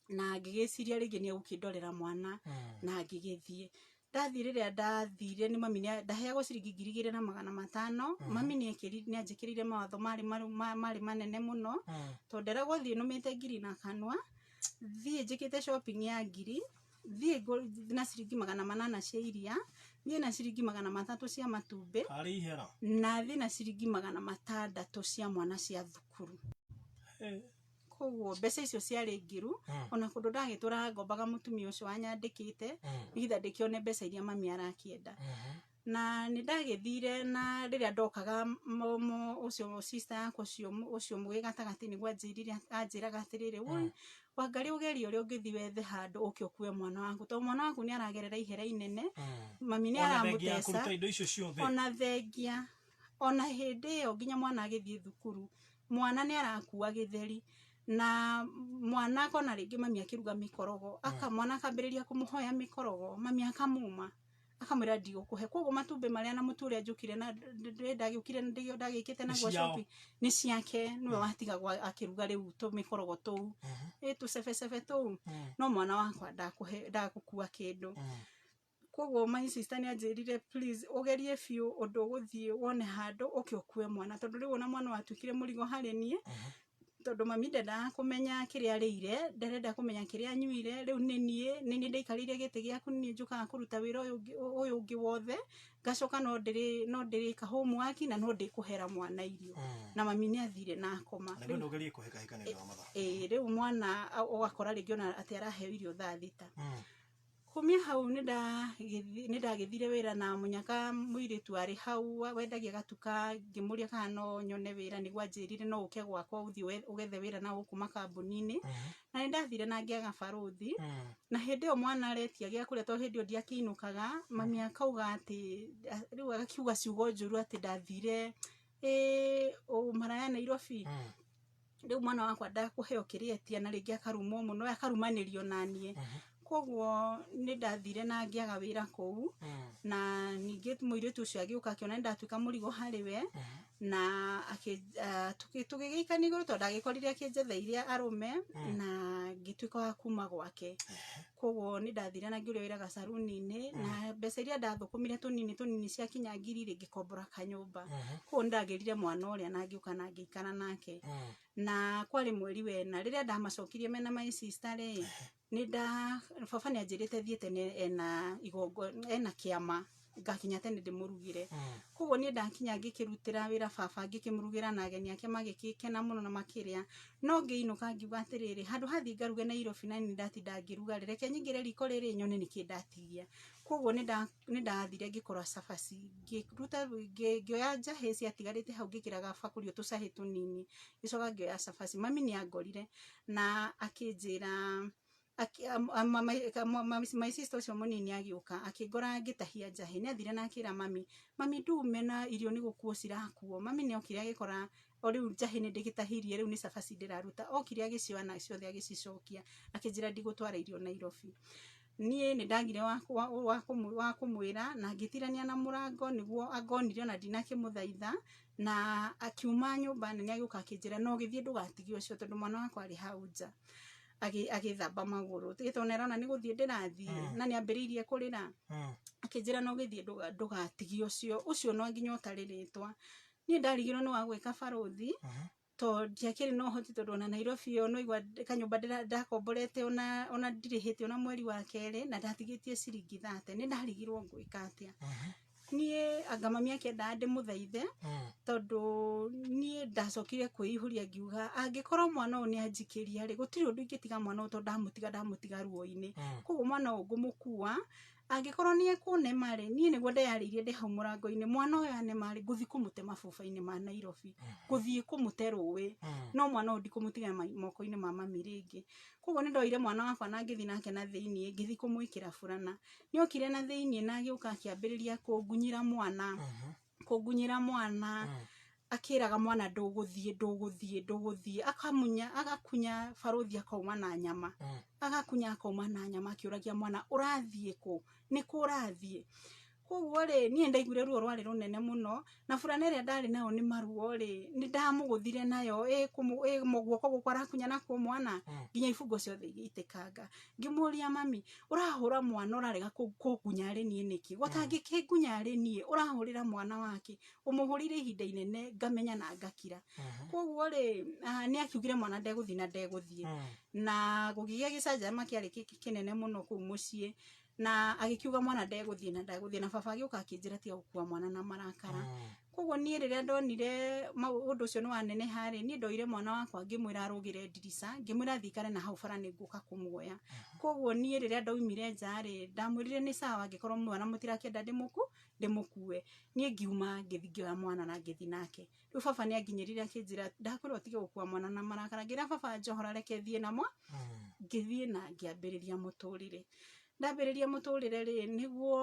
na ngĩgĩciria rĩngĩ nĩ egũkĩndorera mwana na ngĩgĩthiĩ. Ndathiĩ rĩrĩa ndathire nĩ mami ndaheagwo ciringi 2500. Mami nĩ anjĩkĩrĩire mawatho marĩ manene mũno, tondũ nderagwo thiĩ nũmĩte ngiri na kanua, thiĩ njĩkĩte shopping ya ngiri, thiĩ na ciringi 800 cia iria, thiĩ na ciringi 300 cia matumbĩ, na thiĩ na ciringi 600 cia mwana cia thukuru. Koguo mbeca icio ciarĩ ngiru, ona kũndũ ndagĩtũraga ngombaga mũtumia ũcio wanyandĩkĩte nĩgetha ndĩkĩone mbeca iria mami arakĩenda. Na nĩ ndagĩthire, na rĩrĩa ndokaga ũcio sister yakwa ũcio wĩ gatagatĩ nĩguo anjĩraga atĩrĩrĩ, woi Wangarĩ ũgerie ũrĩa ũngĩthiĩ wethe handũ ũke ũkue mwana waku, tondũ mwana waku nĩ aragerera ihera inene, mami nĩ aramũteca, ona thengia, ona hĩndĩ ĩyo nginya mwana agĩthiĩ thukuru, mwana nĩ arakua gĩtheri, na mwana akona rĩngĩ mami akĩruga mĩkorogo, mwana akambĩrĩria kũmũhoya mĩkorogo, mami akamuma akamwĩra ndigũkũhe. Koguo matumbĩ marĩa na mũtu ũrĩa njũkire na ndagĩũkire ndagĩkĩte naguo shopping nĩ ciake, nĩwe watigagwo akĩruga rĩu tũmĩkorogo tũu, ĩ tũcebecebe tũu, no mwana wakwa ndakũhe, ndagũkua kĩndũ. Koguo my sister nĩ anjĩrire please ũgerie biũ ũndũ ũgũthiĩ wone handũ ũke ũkue mwana, tondũ rĩu ona mwana watuĩkire mũrigo harĩ niĩ, tondũ mami ndendaga kũmenya kĩrĩa arĩire, ndarenda kũmenya kĩrĩa anyuire. Rĩu nĩ niĩ ndaikarĩire gĩtĩ gĩaku, nĩ niĩ njũkaga kũruta wĩra ũyũ ũngĩ wothe, ngacoka no ndĩrĩka homework na no ndĩkũhera mwana irio. Na mami nĩ athire na akoma. Rĩu mwana ũgakora rĩngĩ ona atĩ araheo irio thaa thita. Kumia hau nĩ ndagĩthire wĩra na mũnyaka mũirĩtu arĩ hau wendagia gatuka, ngĩmũria kana no nyone wĩra, nĩguo anjĩrire no ũke gwakwa ũthiĩ ũgethe wĩra na gũkũ makambuni-inĩ. Na nĩ ndathire na ngĩaga barũthi, na hĩndĩ ĩyo mwana aretia gĩa kũrĩa, tondũ hĩndĩ ĩyo ndiakĩinũkaga, mami akauga atĩ, rĩu agakiuga ciugo njũru atĩ ndathire maraya Nairobi. Rĩu mwana wakwa ndakũheo kĩrĩa etia, na rĩngĩ akarumwo mũno, akarumanĩrio na niĩ. Koguo nĩ ndathire na ngĩaga wĩra kũu, na ningĩ mũirĩtu ũcio agĩũka akĩona nĩ ndatuĩka mũrigo harĩ we, na tũgĩgĩikania igũrũ tondũ ndagĩkorire akĩnjetheire arũme, na ngĩtuĩka wa kuma gwake. Koguo nĩ ndathire na ngĩũria wĩra gacaruni-inĩ, na mbeca iria ndathũkũmire tũnini tũnini ciakinya ngiri rĩ, ngĩkombora kanyũmba. Koguo nĩ ndagĩrire mwana ũrĩa na ngĩũka na ngĩikara nake. Na kwarĩ mweri wena rĩrĩa ndamacokirie mena my sister rĩ, nĩ nda baba nĩ anjĩrĩte thiĩ tene ena igongo ena kĩama, ngakinya tene ndĩmũrugĩre. Koguo niĩ ndakinya ngĩkĩrutĩra wĩra baba, ngĩkĩmũrugĩra na ageni ake magĩkĩkena mũno na makĩrĩa. No ngĩinũka ngiuga atĩrĩrĩ, handũ hathiĩ ngaruge Nairobi na nĩ ndatinda ngĩruga rĩ, reke nyingĩre riko rĩrĩ nyone nĩkĩ ndatigia. Koguo nĩ ndathire ngĩkora cabaci, ngĩruta ngĩoya njahĩ ciatigarĩte hau ngĩkĩra gabakũri o tũcahĩ tũnini, ngĩcoka ngĩoya cabaci. Mami nĩ angorire na akĩnjĩra my sister ũcio mũnini agĩũka akĩngora ngĩtahia njahĩ. Nĩ athire na akĩra mami, mami ndume na irio nĩ gũkuo cirakuo. Mami nĩ okire agĩkora o rĩu njahĩ nĩ ndĩgĩtahirie, rĩu nĩ cabaci ndĩraruta. Okire agĩcioya na ciothe agĩcicokia, akĩnjĩra ndigũtwara irio Nairobi. Niĩ nĩ ndagire wa kũmwĩra na ngĩtirania na mũrango nĩguo angonire ona ndinakĩmũthaitha, na akiuma nyũmba nene agĩũka akĩnjĩra no gĩthiĩ ndũgatige ũcio tondũ mwana wakwa arĩ hau nja agĩthamba magũrũ. Ĩtondũ nĩ arona nĩ gũthiĩ ndĩrathiĩ na nĩ ambĩrĩirie kũrĩra. Akĩnjĩra no gĩthiĩ ndũgatige ũcio, ũcio no nginya ũtarĩ rĩtwa. Niĩ ndarigirwo nĩ wa gwĩka barũthi, tondũ ndiakĩrĩ na ũhoti, tondũ ona Nairobi ĩyo no igua kanyũmba ndakomborete ona ndirĩhĩte ona mweri wa kerĩ, na ndatigĩtie ciringi 30. Nĩ ndarigirwo ngwĩka atĩa. Niĩ anga mami akĩendaga ndĩmũthaithe, tondũ niĩ ndacokire kwĩihũria ngiuga angĩkorwo mwana ũyũ nĩ anjikĩria rĩ, gũtirĩ ũndũ ingĩtiga mwana ũyũ tondũ ndamũtiga ruo-inĩ. Koguo mwana ũyũ ngũmũkua, angĩkorwo nĩ ekũnema rĩ, niĩ nĩguo ndeyarĩirie ndĩ hau mũrango-inĩ, mwana ũyũ anema rĩ, ngũthiĩ kũmũte mabuba-inĩ ma Nairobi, ngũthiĩ kũmũte rũĩ, no mwana ũyũ ndikũmũtiga moko-inĩ ma mami rĩngĩ. Koguo nĩ ndoire mwana wakwa na ngĩthiĩ nake na thĩiniĩ, ngĩthiĩ kũmwĩkĩra burana. Nĩ okire na thĩiniĩ na agĩũka akĩambĩrĩria kũngunyĩra mwana, kũngunyĩra mwana, akĩraga mwana ndũgũthiĩ, ndũgũthiĩ, ndũgũthiĩ, akamunya, agakunya barũthi akauma na nyama, agakunya akauma na nyama, akĩũragia mwana ũrathiĩ kũ, nĩ kũ ũrathiĩ. Koguo rĩ, niĩ ndaiguire ruo rwarĩ rũnene mũno, na burana ĩrĩa ndarĩ nayo nĩ maruo rĩ, nĩ ndamũgũthire nayo guoko gũkũ arakunya nakuo mwana, nginya ibungo ciothe igĩitĩkanga. Ngĩmũria mami, ũrahũra mwana ũrarega kũngunya rĩ niĩ nĩkĩ? Gotangĩkĩngunya rĩ niĩ, ũrahũrĩra mwana wake, ũmũhũrĩire ihinda inene ngamenya na ngakira. Koguo rĩ, nĩ akiugire mwana ndegũthiĩ na ndegũthiĩ. Na gũkĩgĩa gĩcanjama kĩarĩ kĩnene mũno kũu mũciĩ, na agĩkiuga mwana ndegũthiĩ na ndegũthiĩ, na baba agĩũka akĩnjĩra tiga gũkua mwana na marakara. Koguo niĩ rĩrĩa ndonire ũndũ ũcio nĩ waneneha rĩ, niĩ ndoire mwana wakwa ngĩmwĩra arũgĩre ndirica, ngĩmwĩra athiĩ ikare na hau bara nĩ ngũka kũmuoya. Koguo niĩ rĩrĩa ndaumire nja rĩ, ndamwĩrire nĩ sawa angĩkorwo mwana mũtirakĩenda ndĩmũkue. Niĩ ngiuma ngĩthiĩ ngĩoya mwana na ngĩthiĩ nake. Rĩu baba nĩ anginyĩrire akĩnjĩra ndakwĩra ũtige gũkua mwana na marakara. Ngĩra baba njohora reke thiĩ namo, ngĩthiĩ na ngĩambĩrĩria mũtũrĩre. Ndambĩrĩria mũtũrĩre rĩ, nĩguo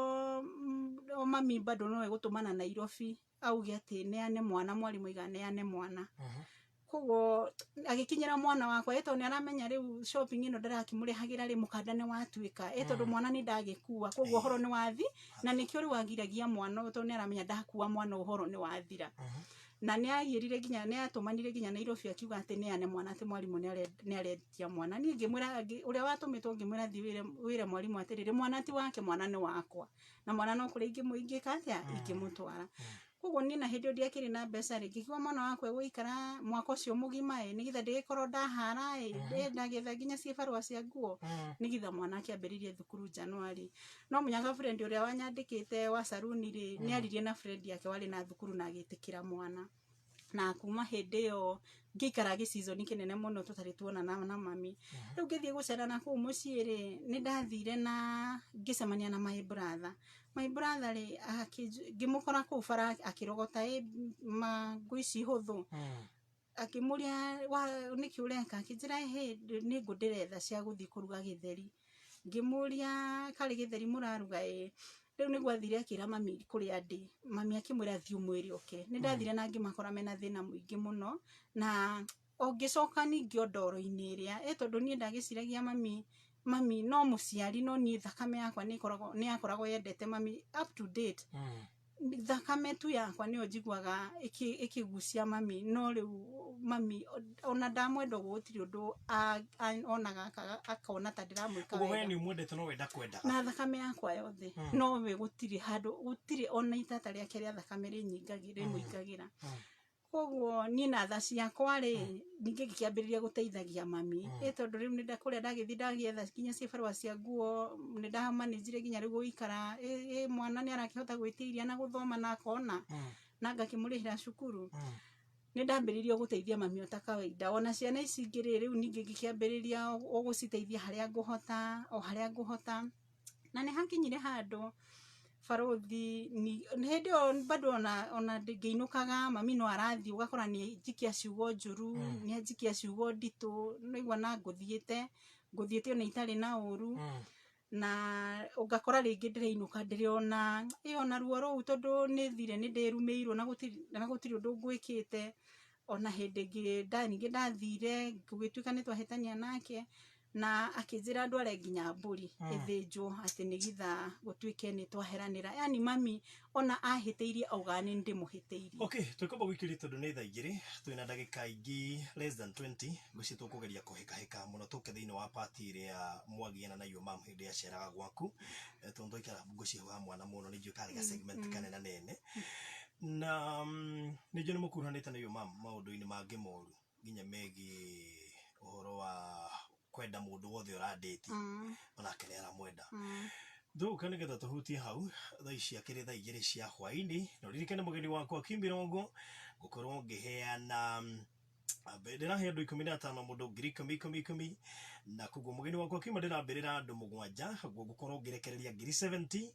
o mami bado no egũtũmana Nairobi auge atĩ neane mwana, mwarimũ aiga neane mwana. Koguo agĩkinyĩra mwana wakwa, tondũ nĩ aramenya rĩu shopping ĩno ndĩrakĩmũrehagĩra rĩ, mũkanda nĩ watuĩka, tondũ mwana nĩ ndagĩkua, koguo ũhoro nĩ wathi, na nĩkĩo rĩu agiragia mwana ũyũ, tondũ nĩ aramenya ndakua mwana ũhoro nĩ wathira. Na nĩ agĩrire nginya, nĩ atũmanire nginya Nairobi akiuga atĩ neane mwana, atĩ mwarimũ nĩ aretia mwana. Niĩ ngĩmwĩra, ũrĩa watũmĩtwo ngĩmwĩra thiĩ wĩre mwarimũ atĩrĩrĩ, mwana ti wake, mwana nĩ wakwa, na mwana no kũrĩa ingĩka atĩa, ingĩmũtwara. Koguo niĩ na hĩndĩ ĩyo ndiakĩrĩ na mbeca rĩ, ngĩkiuga mwana wakwa egũikara mwaka ũcio mũgima ĩ, nĩgetha ndĩgĩkorwo ndahara ĩ, ndagĩetha nginya cibarũa cia nguo, nĩgetha mwana akĩambĩrĩrie thukuru January. No mũnyaka friend ũrĩa wanyandĩkĩte wa saruni rĩ, nĩ aririe na friend yake warĩ na thukuru na agĩtĩkĩra mwana. Na kuma hĩndĩ ĩyo ngĩikara gĩcizoni kĩnene mũno tũtarĩ tuonana na mami. Rĩu ngĩthiĩ gũcera na kũu mũciĩ rĩ, nĩ ndathire na ngĩcemania na my brother. My brother rĩ, ngĩmũkora kũu bara akĩrogota ngũ ici hũthũ. Akĩmũria nĩkĩ ũreka, akĩnjĩra hĩ nĩ ngũ ndĩretha cia gũthiĩ kũruga gĩtheri. Ngĩmũria karĩ gĩtheri mũraruga ĩ. Rĩu nĩguo athire akĩra mami kũrĩa ndĩ. Mami akĩmwĩra thiĩ ũmwĩre oke. Nĩ ndathire na ngĩmakora mena thĩna mũingĩ mũno, na o ngĩcoka ningĩ o ndoro-inĩ ĩrĩa, tondũ niĩ ndagĩciragia mami Mami no mũciari, no niĩ thakame yakwa nĩ yakoragwo yendete mami up to date. Thakame tu yakwa nĩyo njiguaga ĩkĩgucia mami, no rĩu mami ona ndamwenda ũguo gũtirĩ ũndũ onaga akona ta ndĩramwĩka Ũguo we wega. Nĩ ũmwendete no we ndakwendaga. Na thakame yakwa yothe. No we gũtirĩ handũ, gũtirĩ ona itata rĩake rĩa thakame rĩmũingagĩra. Koguo niĩ na tha ciakwa rĩ, ningĩ ngĩkĩambĩrĩria gũteithagia mami, ĩ tondũ rĩu nĩ kũrĩa ndagĩthiĩ ndagĩetha nginya cibarũa cia nguo, nĩ ndamanĩnjire nginya rĩu gũikara ĩ mwana nĩ arakĩhota gwĩtia iria na gũthoma na akona na ngakĩmũrĩhĩra cukuru. Nĩ ndambĩrĩirie gũteithia mami o ta kawaida. Ona ciana ici ingĩ rĩ, rĩu ningĩ ngĩkĩambĩrĩria o gũciteithia harĩa ngũhota, o harĩa ngũhota. Na nĩ hakinyire handũ, barothi, nĩ hĩndĩ ĩyo bado ona ngĩinũkaga mami no arathiĩ, ũgakora nĩ njikia ciugo njũru, nĩ anjikia ciugo nditũ, naigua na ngũthiĩte ona itarĩ na ũru. Na ũngakora rĩngĩ ndĩrainũka ndĩrĩ ona ĩ ona ruo rũu, tondũ nĩ thire nĩ ndĩrumĩirwo na gũtirĩ ũndũ ngwĩkĩte. Ona hĩndĩ ĩngĩ ningĩ ndathire gũgĩtuĩka nĩ twahĩtania nake na akĩnjĩra ndware nginya mbũri ĩthĩnjwo atĩ nĩgetha gũtuĩke nĩ twaheranĩra. Yani mami ona ahĩtĩirie augaga nĩ ndĩmũhĩtĩirie. Okay, twĩkwamba gwĩkĩria tondũ nĩ thaa 2, twĩna ndagĩka ingĩ less than 20. Ngwĩciria tũkũgeria kũhĩkahĩka mũno tũke thĩinĩ wa part ĩrĩa mwagiana na your mum hĩndĩ aceraga gwaku. Tondũ twaikara ngwĩciria wa mwana mũno nĩ njũĩ karĩ ga segment kanene nene na nĩ njũĩ nĩ mũkuruhanĩte na your mum maũndũ-inĩ mangĩ moru nginya megiĩ ũhoro wa kwenda mũndũ wothe ũrandĩti onake nĩ aramwenda. Thũka nĩgetha tũhutie hau. Thaa ici akĩrĩ thaa 2 cia hwaĩ-inĩ, na ũririkane mũgeni wakwa Kimirongo ngũkorwo ngĩheana ndĩrahe andũ 15, mũndũ ngiri ikũmi ikũmi ikũmi, na koguo mũgeni wakwa kiuma ndĩrambĩrĩra andũ mũgwanja, ũguo ngũkorwo ngĩrekereria ngiri 70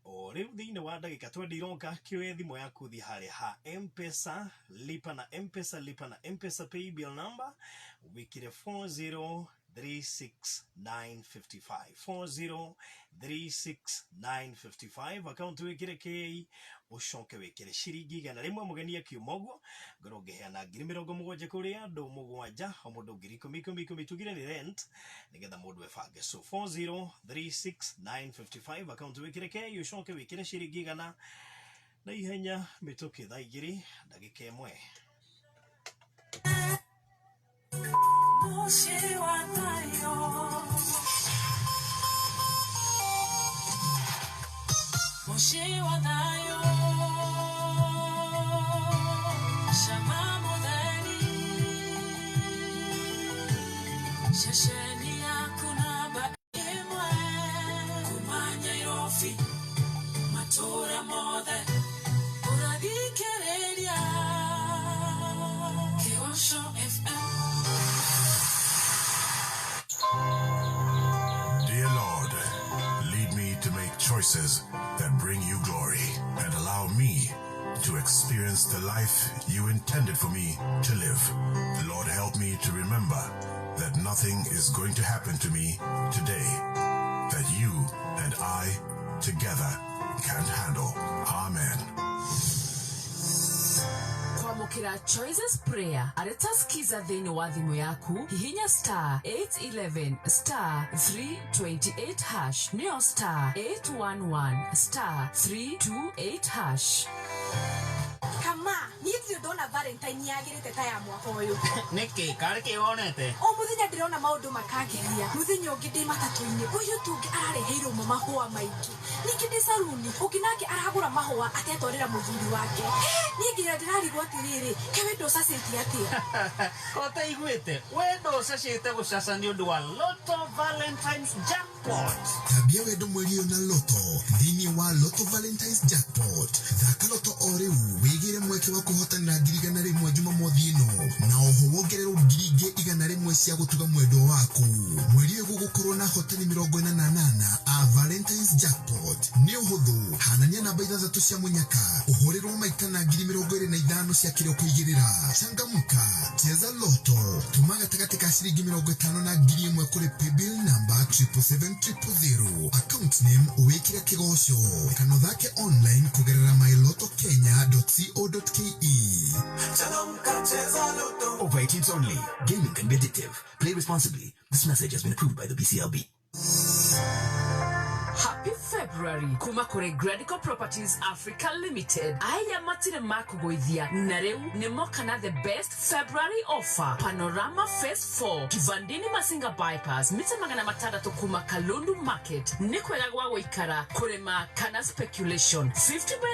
o rĩu thĩinĩ wa ndagĩka 20 iroka. Kĩoe thimũ yaku, thiĩ harĩa ha Mpesa, lipa na Mpesa, lipa na Mpesa paybill number wĩkĩre 40 36955, 4036955, account wĩkĩre K, ũcoke wĩkĩre ciringi 100. Mũgeni akiuma ũguo ngorwo ngĩheana ngiri 70 kũrĩ andũ mũgwanja, o mũndũ ngiri ikũmi ikũmi ikũmi, tugire nĩ rent nĩgetha mũndũ ebange. So 4036955, account wĩkĩre K, ũcoke wĩkĩre ciringi 100 na ihenya mĩtũkĩ. Thaa 2 ndagĩka 1. Mũciĩ wa thayũ, mũciĩ wa thayũ, cama mũtheri, ceceni yaku namba 1 kuma Nairobi, matũra mothe ũrathikĩrĩria Kĩgoco FM. Dear Lord, lead me to make choices that bring you glory and allow me to experience the life you intended for me to live. Lord, help me to remember that nothing is going to happen to me today that you and I together can't handle. Amen. Kwamũkĩra Choices Prayer arĩ skiza thĩinĩ wa thimũ yaku, hihinya *811 *328 hash, nĩyo *811 *328 hash. Kama niĩ ndirĩ ndona Valentine yagĩrĩte ta ya mwaka ũyũ. Nĩkĩ karĩ kĩ wonete? O mũthenya ndĩrona maũndũ makangenia. Mũthenya ũngĩ ndĩ matatũ-inĩ, mũirĩtu ũngĩ arareheirwo mo mahũa maingĩ, ningĩ ndĩ saruni ũngĩ nake aragũra mahũa atetwarĩra mũthuri wake. Niĩ nginya ndĩrarigwo atĩrĩrĩ, ke wendo ũcacĩtie atĩa? Kotaiguĩte wendo ũcacĩte gũcaca nĩ ũndũ wa Lotto Valentines Jackpot. Tambia wendo mweri ũyũ na Lotto thĩinĩ wa Lotto Valentines Jackpot. Thaka Lotto o rĩu wĩgĩre mweke wa kũhotanĩra ngiri 100 Jumamothi ĩno, na oho wongererwo ngiri ingĩ 100 cia gũtuga mwendwa waku. Mweri ũyũ gũgũkorwo na hotani 48 a Valentines Jackpot. Nĩ ũhũthũ, hanania namba ithathatũ cia mũnyaka, ũhũrĩrwo maita na ngiri 25 cia kĩrĩa ũkũigĩrĩra. Changamka, cheza Lotto. Tũma gatagatĩ ka ciringi 50 na 1000 kũrĩ paybill number 777 000, account name wĩkĩre Kĩgoco, kana ũthake online kũgerera mylottokenya.co.ke. Over 18s only. Gaming can be addictive. Play responsibly. This message has been approved by the BCLB. Happy February kuma kũrĩ Gradico Properties Africa Limited. Aya matirĩ makũgũithia na rĩu nĩ moka na the best February offer. Panorama Phase 4 Kivandini Masinga Bypass mita 600 kuma Kalundu Market. Nĩ kwega gwa gũikara, kũrĩma kana speculation. 50 by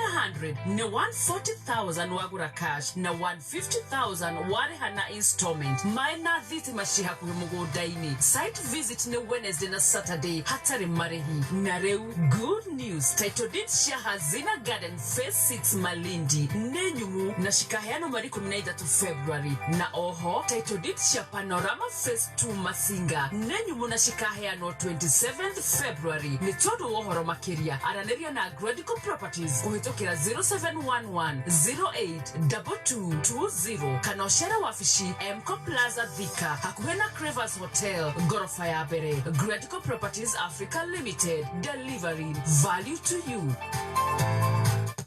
100 nĩ 140,000 wagũra cash na 150,000 warĩha na installment. Maĩ na thitima ci hakuhĩ mũgũnda-inĩ. Site visit nĩ Wednesday na Saturday hatarĩ marĩhi. Na rĩu good news, title deed cia Hazina Garden Phase 6 Malindi nĩ nyumu na cikaheanwo mweri 13 February. Na oho title deed cia Panorama Phase 2 Masinga nĩ nyumu na cikaheanwo 27th February. Nĩ tondũ wa ũhoro makĩria aranĩria na Gradico Properties kũhĩtũkĩra 0711 082220 kana ũcere wabici Mco Plaza Thika hakuhĩ na Crevas Hotel ngoroba ya mbere. Gradico Properties Africa Limited, delivering value to you.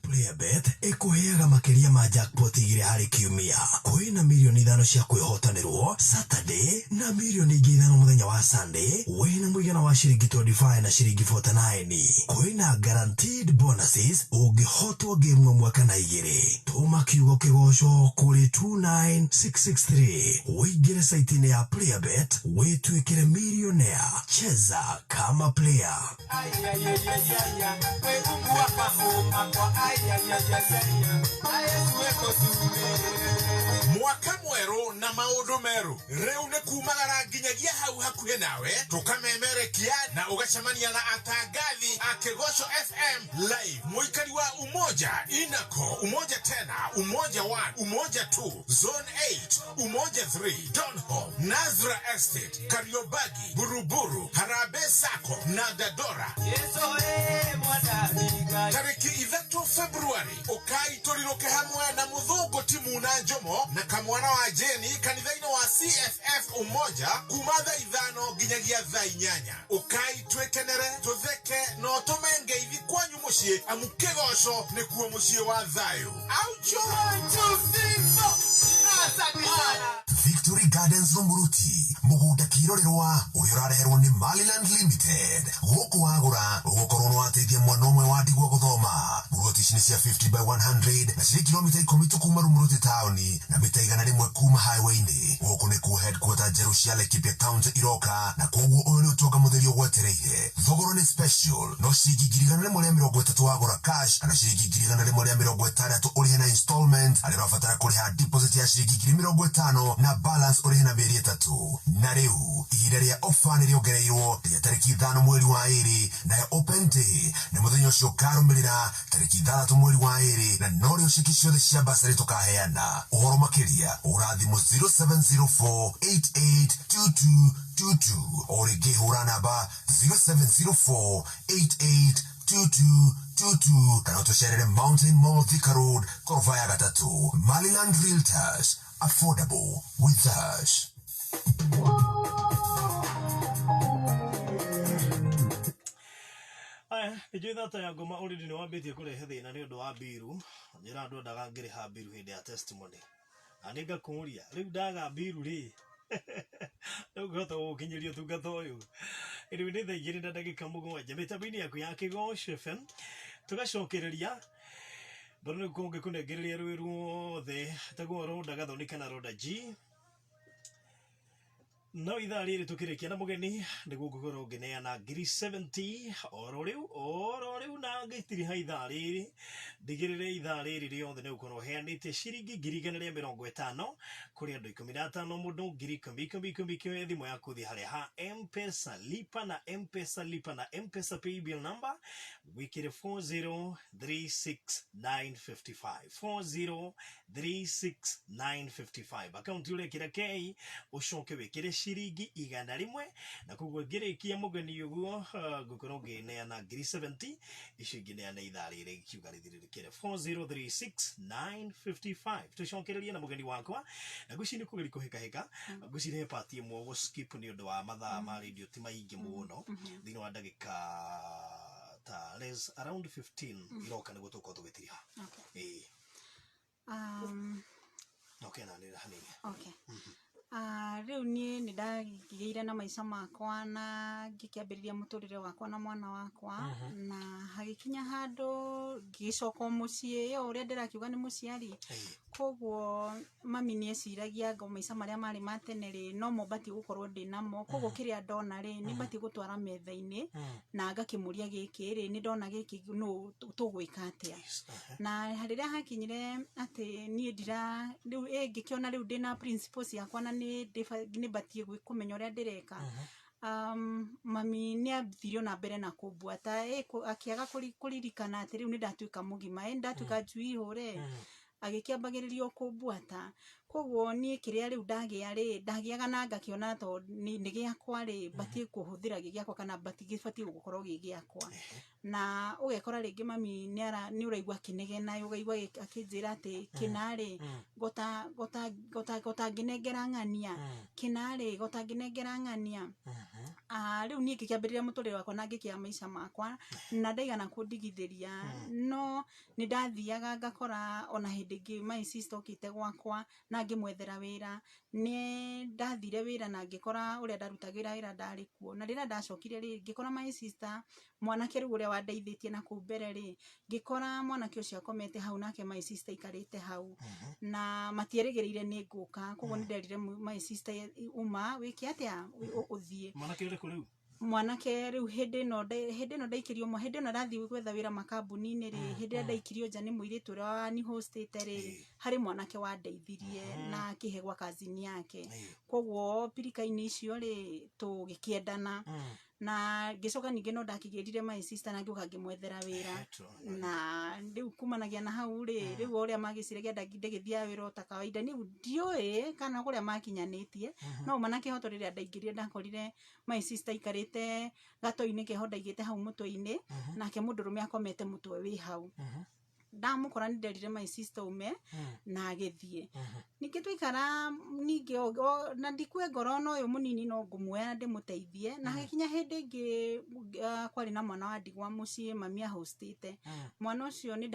Playbet ĩkũheaga makĩria ma jackpot igĩrĩ harĩ kiumia. Kwĩna mirioni 5 cia kwĩhotanĩrwo Saturday na mirioni ingĩ 5 mũthenya wa Sunday wĩna mũigana wa ciringi 25 na ciringi 49. Kwĩna guaranteed bonuses ũngĩhotwo game ĩmwe kana igĩrĩ. Tũma kiugo kĩgoco kũrĩ 29663 ũingĩre saiti-inĩ ya Playbet wĩtuĩkĩre millionaire. Cheza kama player. Mwaka mwerũ na maũndũ merũ rĩu nĩ kumagara nginyagia hau hakuhĩ nawe tũkamemerekia na ũgacemania na atangathi a Kĩgoco FM live. Mũikari wa Umoja, Inako, Umoja tena, Umoja 1, Umoja 2, Zone 8, Umoja 3, Donholm, Nazra Estate, Kariobangi, Buruburu, Harambee Sacco na Dandora. Tarĩki 3 Februari ũkai tũrirũke hamwe na mũthũngũ Timu na Njomo na kamwana wa Jeni kanitha-inĩ wa CFF Umoja kuma thaa 5 nginyagia thaa 8. Ũkai twĩkenere, tũtheke na ũtũme ngeithi kwanyu mũciĩ amu Kĩgoco nĩkuo mũciĩ wa thayũ. Aucho! Victory Gardens Rumuruti mũgũnda kĩrorerwa ũrĩa ũrareherwo nĩ Maliland Limited. Gũkũ wagũra ũgũkorwo nĩ wateithia mwana ũmwe wa ndigwa gũthoma. Mburoti ici nĩ cia 50 by 100 na cirĩ kilomita 10 tu kuma Rumuruti taũni na mita 100 kuma highway-inĩ. Gũkũ nĩkuo headquarter njerũ cia Laikipia County iroka na koguo ũyũ nĩ ũtonga mũtheri ũgwetereire. Thogora nĩ special no ciringi 130,000 wagũra cash kana ciringi 160,000 ũrĩhe na installment. Arĩa ũrabatara kũrĩha deposit ya ciringi 50,000 na balance ũrĩhe na mĩeri 3. Na rĩu ihinda rĩa ofa nĩ rĩongereirwo rĩa tarĩki 5 mweri wa 2, nayo open day nĩ mũthenya ũcio ũkarũmĩrĩra tarĩki 6 mweri wa 2, na norĩo ceki ciothe cia basarĩ tũkaheana. Ũhoro makĩria ũra thimũ 0704 882222 o rĩngĩ hũra namba 0704 882222 kana ũtũcerere Mountain Mall, Thika Road, koroba ya gatatũ. Maliland Realtors, affordable with us. Aya, nĩ njũĩ thata ya ngoma already nĩ wambĩtie kũrehe thĩna nĩ ũndũ wa mbiru. Njĩra andũ endaga ngĩrĩha mbiru hĩndĩ ya testimony. Na nĩ ngakũria, rĩu ndaga mbiru rĩ, ndũngĩhota gũgũkinyĩria ũtungata ũyũ. Rĩu nĩ thaa 2 na ndagĩka 7 mĩtambo-inĩ yaku ya Kĩgoco FM. Tũgacokereria bado nĩ gũkorwo ngĩkũnengereria rwĩ ruothe taguo Rhoda Gathoni kana Rhoda G. No ithaa rĩrĩ tũkĩrĩkia na mũgeni nĩguo ngũkorwo ngĩneana 70,000 oro rĩu oro rĩu, na ngĩtiriha ithaa rĩrĩ ndigĩrĩre ithaa rĩrĩ rĩothe nĩ gũkorwo heanĩte ciringi 150,000 kũrĩ andũ 15, mũndũ 10,000 ikũmi ikũmi ikũmi. Thimũ yaku thiĩ harĩa ha M-Pesa, lipa na M-Pesa, lipa na M-Pesa paybill number wĩkĩre 4036955, 4036955, akaunti ũrekĩra K ũcoke wĩkĩre ciringi 100. Na koguo ngĩrĩkia mũgeni ũguo ngũkorwo ngĩneana 70,000 icio ingĩ neana ithaa rĩrĩ kiuga rĩthirĩrĩkĩre 4036955. Tũcokererie na mũgeni wakwa na ngwĩciria nĩ kũgeria kũhĩkahĩka. Ngwĩciria he part ĩmwe ũgũ skip nĩ ũndũ wa mathaa ma radio ti maingĩ mũno. Thĩinĩ wa ndagĩka ta less around 15 iroka nĩguo tũgũkorwo tũgĩtiriha. Okay. Ĩĩ. Okay, na nĩ hanini. Okay. Ah, rĩu niĩ nĩ ndagĩire na maica makwa na ngĩkĩambĩrĩria mũtũrĩre wakwa na mwana wakwa na hagĩkinya handũ ngĩgĩcoka o mũciĩ ĩyo ũrĩa ndĩrakiuga nĩ mũciari koguo mami nĩ eciragia ngo maica marĩa marĩ ma tene rĩ no mo batiĩ gũkorwo ndĩ namo koguo kĩrĩa ndona rĩ nĩ batiĩ gũtwara metha-inĩ na ngakĩmũria gĩkĩ rĩ nĩ ndona gĩkĩ nũ tũgwĩka atĩa na rĩrĩa hakinyire atĩ niĩ ndira rĩu ĩ ngĩkĩona rĩu ndĩna principles ciakwa na nĩ nĩ batiĩ kũmenya ũrĩa ndĩreka mami nĩ athire ona mbere na kũmbuata ĩ akĩaga kũririkana atĩ rĩu nĩ ndatuĩka mũgima ĩ nĩ ndatuĩka njui hũre agĩkĩambagĩrĩria o kũmbuata koguo niĩ kĩrĩa rĩu ndagĩa rĩ ndagĩaga na ngakĩona to nĩ gĩakwa rĩ batiĩ kũhũthĩra gĩ gĩakwa kana gĩbatiĩ gũkorwo gĩ gĩakwa na ũgekora rĩngĩ mami nĩ ũraigua akĩnegena ũgaigua akĩnjĩra atĩ kĩna rĩ gota gota gota gota ngĩnengera ng'ania kĩna rĩ gota ngĩnengera ng'ania Ah, rĩu niĩ ngĩkĩambĩrĩria mũtũrĩre wakwa na ngĩkĩa maica makwa na ndaigana kũndigithĩria no nĩ ndathiaga ngakora ona hĩndĩ ĩngĩ my sister okĩte gwakwa na ngĩmwethera wĩra nĩ ndathire wĩra na ngĩkora ũrĩa ndarutagĩra wĩra ndarĩ kuo na rĩrĩa ndacokire rĩ ngĩkora my sister mwanake rĩu ũrĩa wandeithĩtie na kũu mbere rĩ ngĩkora mwanake ũcio akomete hau nake my sister aikarĩte hau na matierĩgĩrĩire nĩ ngũka koguo nĩ nderire my sister uma wĩke atĩa ũthiĩ mwanake ũrĩkũ rĩu mwanake rĩu hĩndĩ ĩno hĩndĩ ĩno ndaikirio hĩndĩ ĩno ndathiĩ gwetha wĩra makambuni-inĩ rĩ hĩndĩ ĩrĩa ndaikirio nja nĩ mũirĩtu ũrĩa wanihostĩte rĩ harĩ mwanake wandeithirie na akĩhe gwa kazini yake koguo pirika-inĩ icio rĩ tũgĩkĩendana na ngĩcoka ningĩ no ndakĩgĩrire my sister na ngĩũka ngĩmwethera wĩra na rĩu kumanagia na hau rĩ rĩu o ũrĩa magĩciragia ndagĩthiaga wĩra o ta kawaida rĩu ndiũĩ kana kũrĩa makinyanĩtie no ma na kĩhoto rĩrĩa ndaingĩrire ndakorire my sister aikarĩte gatoi-inĩ keho ndaigĩte hau mũtwe-inĩ nake mũndũrũme akomete mũtwe wĩ hau ndamũkora nĩ nderire my sister ume na agĩthiĩ ningĩ twaikara ningĩ na ndikue ngoro na ũyũ mũnini no ngũmuoya na ndĩmũteithie na hagĩkinya hĩndĩ ĩngĩ kwarĩ na mwana wa ndigwa mũciĩ mami ahostĩte mwana ũcio nĩ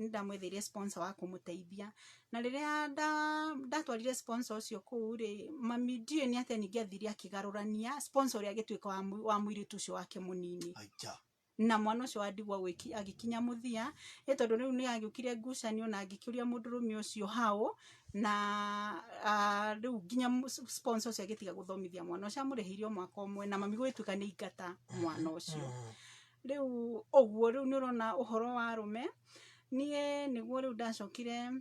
ndamwetheire sponsor wa kũmũteithia na rĩrĩa ndatwarire sponsor ũcio kũu rĩ mami ndiũĩ nĩ atĩa ningĩ athire akĩgarũrania sponsor ũrĩa agĩtuĩka wa mũirĩtu ũcio wake mũnini Aija. na mwana ũcio wa ndigwa agĩkinya mũthia ĩ tondũ rĩu nĩ agĩũkire ngucanio na ngĩkĩũria mũndũrũme ũcio hau na rĩu nginya sponsor ũcio agĩtiga gũthomithia mwana ũcio amũrĩhĩire o mwaka ũmwe na mami gũgĩtuĩka nĩ aingata mwana ũcio rĩu ũguo rĩu nĩ ũrona ũhoro wa arũme niĩ nĩguo rĩu ndacokire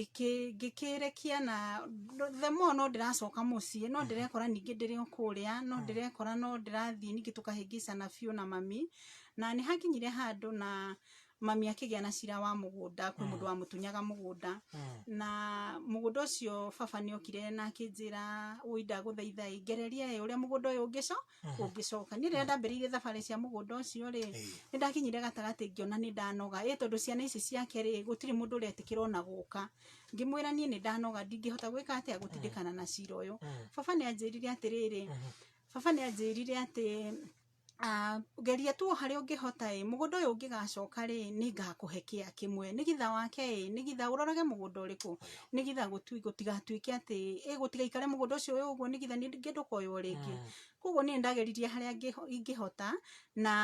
ngĩkĩrekia na the more no ndĩracoka mũciĩ no ndĩrekora ningĩ ndĩrĩ o kũrĩa no ndĩrekora no ndĩrathiĩ ningĩ tũkahĩngĩcana biũ na mami na nĩ hakinyire handũ na mami akĩgĩa na cira wa mũgũnda kwĩ mũndũ wamũtunyaga mũgũnda na mũgũnda ũcio baba nĩ okire na akĩnjĩra ũi ndagũthaitha ĩ ngereria ĩ ũrĩa mũgũnda ũyũ ũngĩcoka niĩ rĩrĩa ndambĩrĩirie thabarĩ cia mũgũnda ũcio rĩ nĩ ndakinyire gatagatĩ ngĩona nĩ ndanoga ĩ tondũ ciana ici ciake rĩ gũtirĩ mũndũ ũretĩkĩra ona gũka ngĩmwĩra niĩ nĩ ndanoga ndingĩhota gwĩka atĩa gũtindĩkana na cira ũyũ baba nĩ anjĩrire atĩrĩrĩ baba nĩ anjĩrire atĩ geria tu o harĩa ũngĩhota ĩ mũgũnda ũyũ ũngĩgacoka rĩ nĩ ngakũhe kĩa kĩmwe nĩgitha wake ĩ nĩgitha ũrorage mũgũnda ũrĩkũ nĩgitha gũtigatuĩke atĩ ĩ gũtigaikare mũgũnda ũcio wĩ ũguo nĩgitha ningĩ ndũkoywo rĩngĩ koguo niĩ ndageririe harĩa ingĩhota na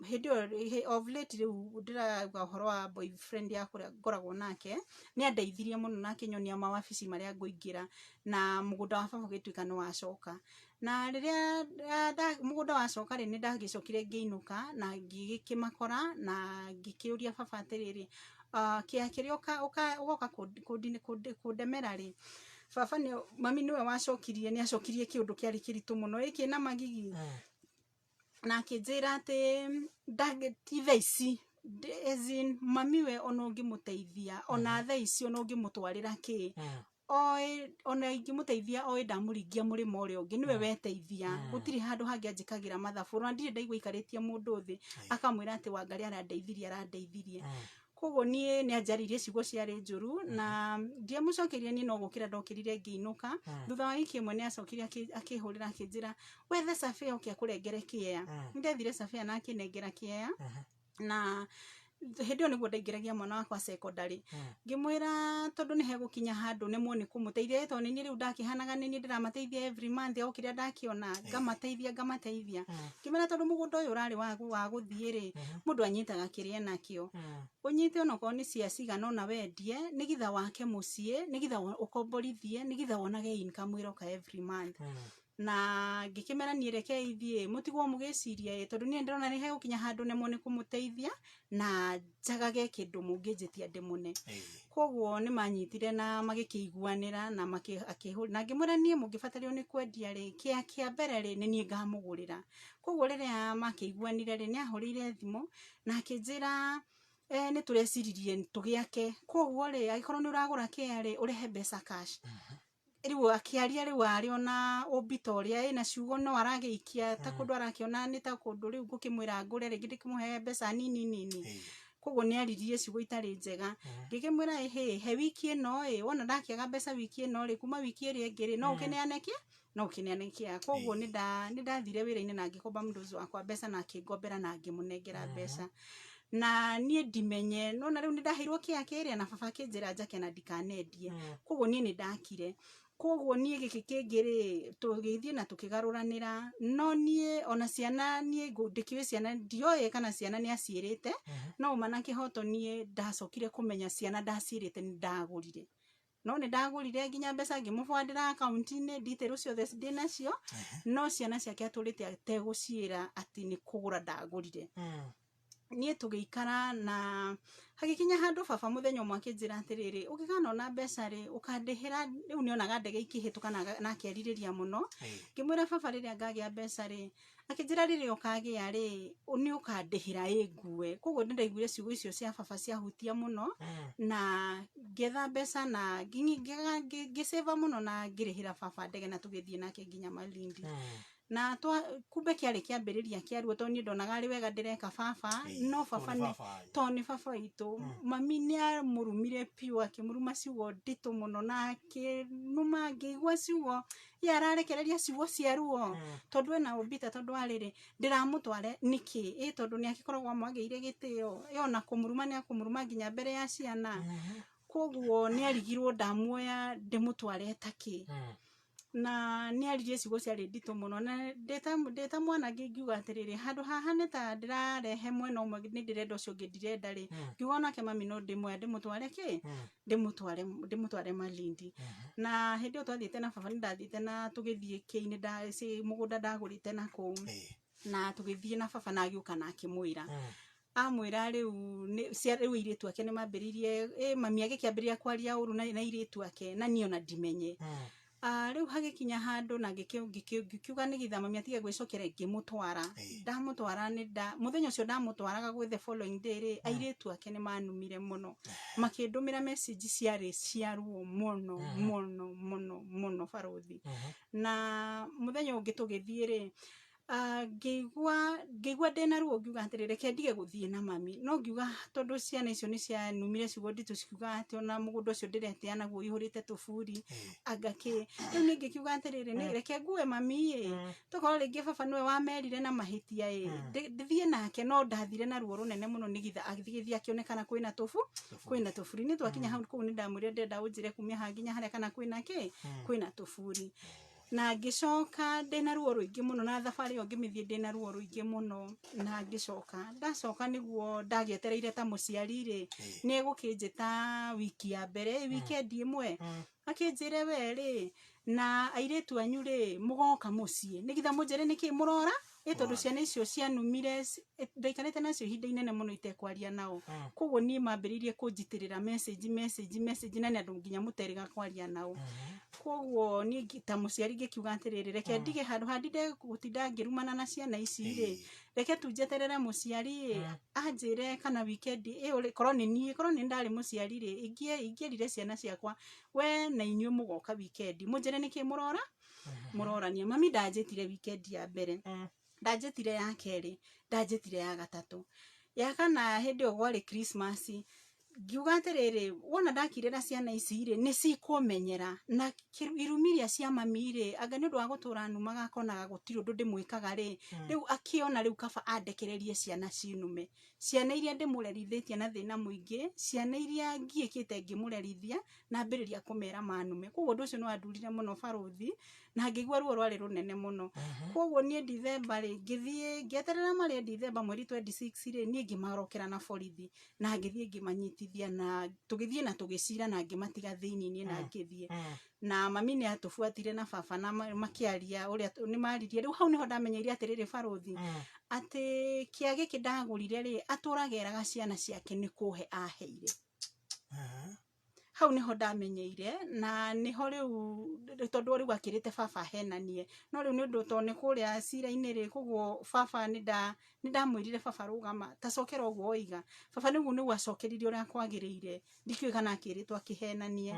hĩndĩ ĩyo of late rĩu ndĩrauga ũhoro wa boyfriend ya kũrĩa ngoragwo nake nĩ andeithirie mũno na akĩnyonia mawabici marĩa ngũingĩra na mũgũnda wa baba ũgĩtuĩka nĩ wacoka na rĩrĩa mũgũnda wacoka rĩ nĩ ndagĩcokire ngĩinũka na ngĩgĩkĩmakora na ngĩkĩũria baba atĩrĩrĩ kĩa kĩrĩa ũgoka kũndemera rĩ baba nĩ mami nĩwe wacokirie nĩ acokirie kĩũndũ kĩarĩ kĩritũ mũno ĩkĩ na magigi na akĩnjĩra atĩ ti thaa ici as in mami we ona ũngĩmũteithia ona thaa ici ona ũngĩmũtwarĩra kĩ oĩ ona ingĩmũteithia oĩ ndamũringia mũrĩmo ũrĩa ũngĩ nĩwe weteithia gũtirĩ handũ hangĩ anjĩkagĩra mathabu ona ndirĩ ndaigua aikarĩtie mũndũ thĩ akamwĩra atĩ Wangarĩ arandeithirie koguo niĩ nĩ anjarĩirie ciugo ciarĩ njũru na ndiamũcokeirie niĩ no gũkĩra ndokĩrire ngĩinũka thutha wa wiki ĩmwe nĩ acokire akĩhũrĩra akĩnjĩra wethe surveyor oke akũrengere kĩea nĩ ndethire surveyor na akĩnengera kĩea na Hĩndĩ ĩyo nĩguo ndaingĩragia mwana wakwa secondary, ngĩmwĩra tondũ nĩ hegũkinya handũ nemwo nĩ kũmũteithia, tondũ nĩ niĩ rĩu ndakĩhanaga nĩ niĩ ndĩramateithia every month, o kĩrĩa ndakĩona ngamateithia ngamateithia. Ngĩmwĩra tondũ mũgũnda ũyũ ũrarĩ wa gũthiĩ rĩ, mũndũ anyitaga kĩrĩa enakĩo, ũnyite onokorwo nĩ cia cigana ona wendie, nĩgetha wake mũciĩ, nĩgetha ũkomborithie, nĩgetha wonage income ĩroka every month. Na ngĩkĩmera niĩ rekei ithiĩ mũtigwo mũgĩciria ĩ, tondũ niĩ ndĩrona nĩ hegũkinya handũ nemwo nĩ kũmũteithia na njagage kĩndũ mũngĩnjĩtia ndĩmũne. Koguo nĩ manyitire na magĩkĩiguanĩra na na ngĩmwĩra niĩ mũngĩbatario nĩ kwendia rĩ, kĩa kĩa mbere rĩ, nĩ niĩ ngamũgũrĩra. Koguo rĩrĩa makĩiguanire rĩ, nĩ ahũrĩire thimũ na akĩnjĩra nĩ tũreciririe tũgĩake, koguo rĩ, angĩkorwo nĩ ũragũra kĩa rĩ, ũrehe mbeca cash. Rĩu akĩaria rĩu arĩ ona ũmbi ta ũrĩa ĩna ciugo no aragĩikia ta kũndũ arakĩona nĩ ta kũndũ rĩu ngũkĩmwĩra ngũre rĩngĩ ndĩkĩmũhe mbeca nini nini. Koguo nĩ aririe ciugo itarĩ njega. Ngĩkĩmwĩra ĩhĩ, he wiki ĩno ĩ, wona ndakĩaga mbeca wiki ĩno rĩ, kuma wiki ĩrĩa ĩngĩ rĩ, no ũkĩneane kĩ no ũkĩneane kĩa. Koguo nĩ ndathire wĩra-inĩ na ngĩkomba mũndũ ũcio wakwa mbeca na akĩngombera na ngĩmũnengera mbeca. Na niĩ ndimenye, nona rĩu nĩ ndaheirwo kĩa kĩrĩa na baba akĩnjĩra njake na ndikanendie. Koguo niĩ nĩ ndakire. Koguo niĩ gĩkĩ kĩngĩ rĩ, tũgĩthiĩ na tũkĩgarũranĩra, no niĩ ona ciana niĩ ndĩkĩũĩ ciana ndioĩ kana ciana nĩ aciĩrĩte, no ũma na kĩhoto niĩ ndacokire kũmenya ciana ndaciĩrĩte nĩ ndagũrire. No nĩ ndagũrire nginya mbeca ngĩmũbwandĩra akaunti-inĩ, detail ciothe ndĩnacio, no ciana ciake atũrĩte ategũciĩra atĩ nĩ kũgũra ndagũrire. Niĩ tũgĩikara na hagĩkinya handũ baba mũthenya ũmwe akĩnjĩra atĩrĩrĩ, ũngĩkanona mbeca rĩ, ũkandĩhĩra. Rĩu nĩonaga ndege ikĩhĩtũka na akerirĩria mũno. Ngĩmwĩra baba rĩrĩa ngagĩa mbeca rĩ, akĩnjĩra rĩrĩa ũkagĩa rĩ, nĩ ũkandĩhĩra ĩngue. Koguo nĩ ndaiguire ciugo icio cia baba ciahutia mũno, na ngĩetha mbeca na ngĩcĩva mũno na ngĩrĩhĩra baba ndege na tũgĩthiĩ nake nginya Malindi. Na kumbe kĩarĩ kĩambĩrĩria kĩa ruo, tondũ niĩ ndonaga arĩ wega ndĩreka baba, no baba nĩ tondũ nĩ baba witũ. Mami nĩ amũrumire biũ, akĩmũruma ciugo nditũ mũno na akĩnuma, ngĩigua ciugo ye ararekereria ciugo cia ruo, tondũ ena ũmbita, tondũ arĩrĩ ndĩramũtware nĩkĩ ĩ, tondũ nĩ agĩkoragwo amwagĩire gĩtĩo, ĩ ona kũmũruma nĩ akũmũruma nginya mbere ya ciana. Koguo nĩ arigirwo ndamuoya ndĩmũtware takĩ, na nĩ aririe ciugo ciarĩ nditũ mũno, na ndĩta mwana ngiuga atĩrĩrĩ, handũ haha nĩ ta ndĩrarehe mwena ũmwe, nĩ ndĩrenda ũcio ũngĩ ndirenda rĩ, ngiuga onake mami no ndĩmuoya ndĩmũtware kĩ ndĩmũtware Malindi. Na hĩndĩ ĩyo twathiĩte na baba, nĩ ndathiĩte na tũgĩthiĩ kĩinĩ mũgũnda ndagũrĩte na kũu, na tũgĩthiĩ na baba na agĩũka na akĩmwĩra, amwĩra rĩu rĩu airĩtu ake nĩ mambĩrĩirie, mami agĩkĩambĩrĩria kwaria ũru na airĩtu ake, na niĩ ona ndimenye. Rĩu hagĩkinya handũ na ngĩkiuga nĩgetha mami atige gwĩcokera, ngĩmũtwara. Ndamũtwara mũthenya ũcio ndamũtwaraga gwĩ the following day rĩ, airĩtu ake nĩ manumire mũno, makĩndũmĩra message ciarĩ cia ruo mũno mũno mũno mũno barũthi. Na mũthenya ũngĩ tũgĩthiĩ rĩ, ngĩigua ndĩna ruo, ngiuga atĩrĩ, reke ndige gũthiĩ na mami, no ngiuga tondũ ciana icio nĩ cianumire ciugo nditũ, cikiuga atĩ ona mũgũnda ũcio ndĩretea naguo ũihũrĩte tũburi anga kĩ. Rĩu niĩ ngĩkiuga atĩrĩrĩ, nĩ reke ngue mami ĩ, tokorwo rĩngĩ baba nĩwe wamerire na mahĩtia ĩ, ndĩthiĩ nake. No ndathire na ruo rũnene mũno nĩgetha agĩthiĩ akĩonekana kwĩna kwĩna tũburi. Nĩ twakinya hau kũu nĩ ndamwĩrire ndĩrenda ũnjĩre kumia haha nginya harĩa kana kwĩna kĩ kwĩna tũburi. Na ngĩcoka ndĩna ruo rũingĩ mũno, na thabarĩ ĩyo ngĩmĩthiĩ ndĩna ruo rũingĩ mũno. Na ngĩcoka ndacoka nĩguo ndagĩetereire ta mũciari rĩ, nĩ egũkĩnjĩta wiki ya mbere, weekend ĩmwe, akĩnjĩre we rĩ na airĩtu anyu rĩ, mũgoka mũciĩ nĩgetha mũnjĩre nĩkĩ mũrora ĩ, tondũ ciana icio cianumire, ndaikarĩte nacio ihinda inene mũno itekwaria nao. Koguo niĩ mambĩrĩirie kũnjitĩrĩra message message message, na nĩ andũ nginya mũterĩga kwaria nao. Koguo niĩ ta mũciari ngĩkiuga atĩrĩrĩ, reke ndige handũ ha ndinde gũtinda ngĩrumana na ciana ici rĩ, reke tu njeterere mũciari ĩ anjĩre kana weekend ĩyo korwo nĩ niĩ, korwo nĩ ndarĩ mũciari rĩ, ingĩerire ciana ciakwa we na inyuĩ mũgoka weekend mũnjĩre nĩkĩ mũrora mũrorania. Mami ndanjĩtire weekend ya mbere, ndanjĩtire ya kerĩ, ndanjĩtire ya gatatũ, ya kana hĩndĩ ĩyo kwarĩ Christmas. Ngiuga atĩrĩrĩ, wona ndakirĩra ciana ici rĩ, nĩ cikũmenyera na irumi iria cia mami rĩ, anga nĩ ũndũ wa gũtũra numaga akonaga gũtirĩ ũndũ ndĩmwĩkaga rĩ, rĩu akĩona rĩu kaba andekererie ciana cinume. Ciana iria ndĩmũrerithĩtie na thĩna mũingĩ, ciana iria ngiĩkĩte ngĩmũrerithia, na ambĩrĩria kũmera manume. Koguo ũndũ ũcio nĩ wandurire mũno barũthi, na ngĩigua ruo rwarĩ rũnene mũno. Koguo niĩ Dithemba rĩ, ngĩthiĩ ngĩeterera marĩe Dithemba mweri 26 rĩ, niĩ ngĩmarokera na borithi, na ngĩthiĩ ngĩmanyitithia, na tũgĩthiĩ na tũgĩcira na ngĩmatiga thĩinĩ niĩ na ngĩthiĩ. Na mami nĩ atũbuatire na baba na makĩaria ũrĩa nĩ maririe. Rĩu hau nĩho ndamenyeire atĩrĩrĩ barũthi, atĩ kĩa gĩkĩ ndagũrire rĩ, atũraga eraga ciana ciake nĩ kũhe aheire. Hau niho ndamenyeire, na niho riu tondu riu akirite baba henanie, no riu ni undu to ni kuria cira-inĩ rĩ, koguo baba nĩ ndamwĩrire baba rũgama ta cokera ũguo woiga. Baba nĩguo nĩguo acokeririe ũrĩa kwagĩrĩire, ndikĩũĩ kana akĩrĩtwo akĩhenanie.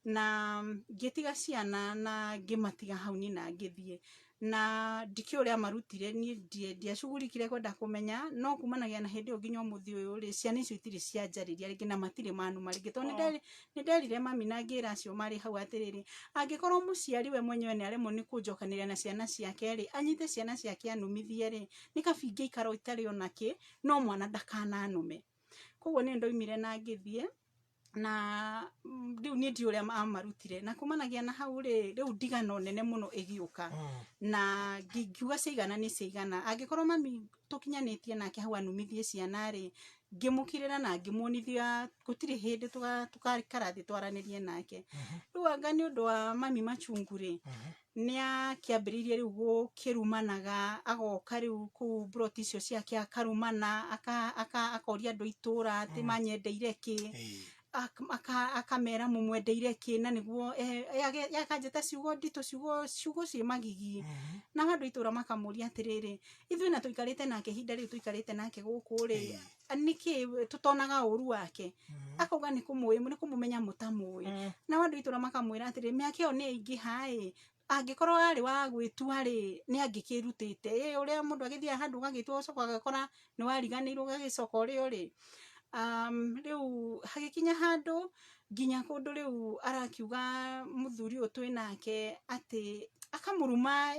Na ngĩtiga ciana na ngĩmatiga hau niĩ na ngĩthiĩ, na ndikĩũĩ ũrĩa marutire, niĩ ndiacugurikire kwenda kũmenya, no kumanagia na hĩndĩ ĩyo nginya ũmũthĩ ũyũ rĩ, ciana icio itirĩ cianjarĩria rĩngĩ na matirĩ manuma rĩngĩ, tondũ nĩ nderire mami na ngĩra acio marĩ hau atĩrĩrĩ, angĩkorwo mũciari we mwenyewe nĩ aremwo nĩ kũnjokanĩria na ciana ciake rĩ, anyite ciana ciake anumithie rĩ, nĩ kaba ingĩikara itarĩ ona kĩ, no mwana ndakananume. Koguo nĩ ndoimire na ngĩthiĩ, na rĩu niĩ ndiũĩ ũrĩa amarutire, na kumanagia na hau rĩ, rĩu ndigano nene mũno ĩgĩũka, na ngiuga ciaigana nĩ ciaigana, angĩkorwo mami tũkinyanĩtie nake hau anumithie ciana rĩ, ngĩmũkirĩra na ngĩmuonithia gũtirĩ hĩndĩ tũgaikara thĩ twaranĩrie nake. Rĩu anga nĩ ũndũ wa mami machungu rĩ, nĩ akĩambĩrĩirie rĩu gũkĩrumanaga, agoka rĩu kũu mburoti icio ciake akarumana, akoria andũ a itũũra atĩ manyendeire kĩ, akamera mũmwendeire kĩ, na nĩguo akanjĩta ciugo nditũ, ciugo ciĩ magigi. Na andũ a itũũra makamũria atĩrĩrĩ, ithuĩ na tũikarĩte nake ihinda rĩu tũikarĩte nake gũkũ rĩ, nĩkĩ tũtonaga ũru wake? Akauga nĩ kũmũĩ, nĩ kũmũmenya mũtamũĩ. Nao andũ a itũũra makamwĩra atĩrĩ, mĩaka ĩyo nĩ ĩingĩha ĩ, angĩkorwo arĩ wa gwĩtua rĩ, nĩ angĩkĩrutĩte. Ĩ ũrĩa mũndũ agĩthiaga handũ ũgagĩtua ũgacoka ũgakora nĩ wariganĩirwo ũgagĩcoka ũrĩa ũrĩ. Rĩu hagĩkinya handũ nginya kũndũ rĩu arakiuga mũthuri ũyũ twĩ nake atĩ akamũruma,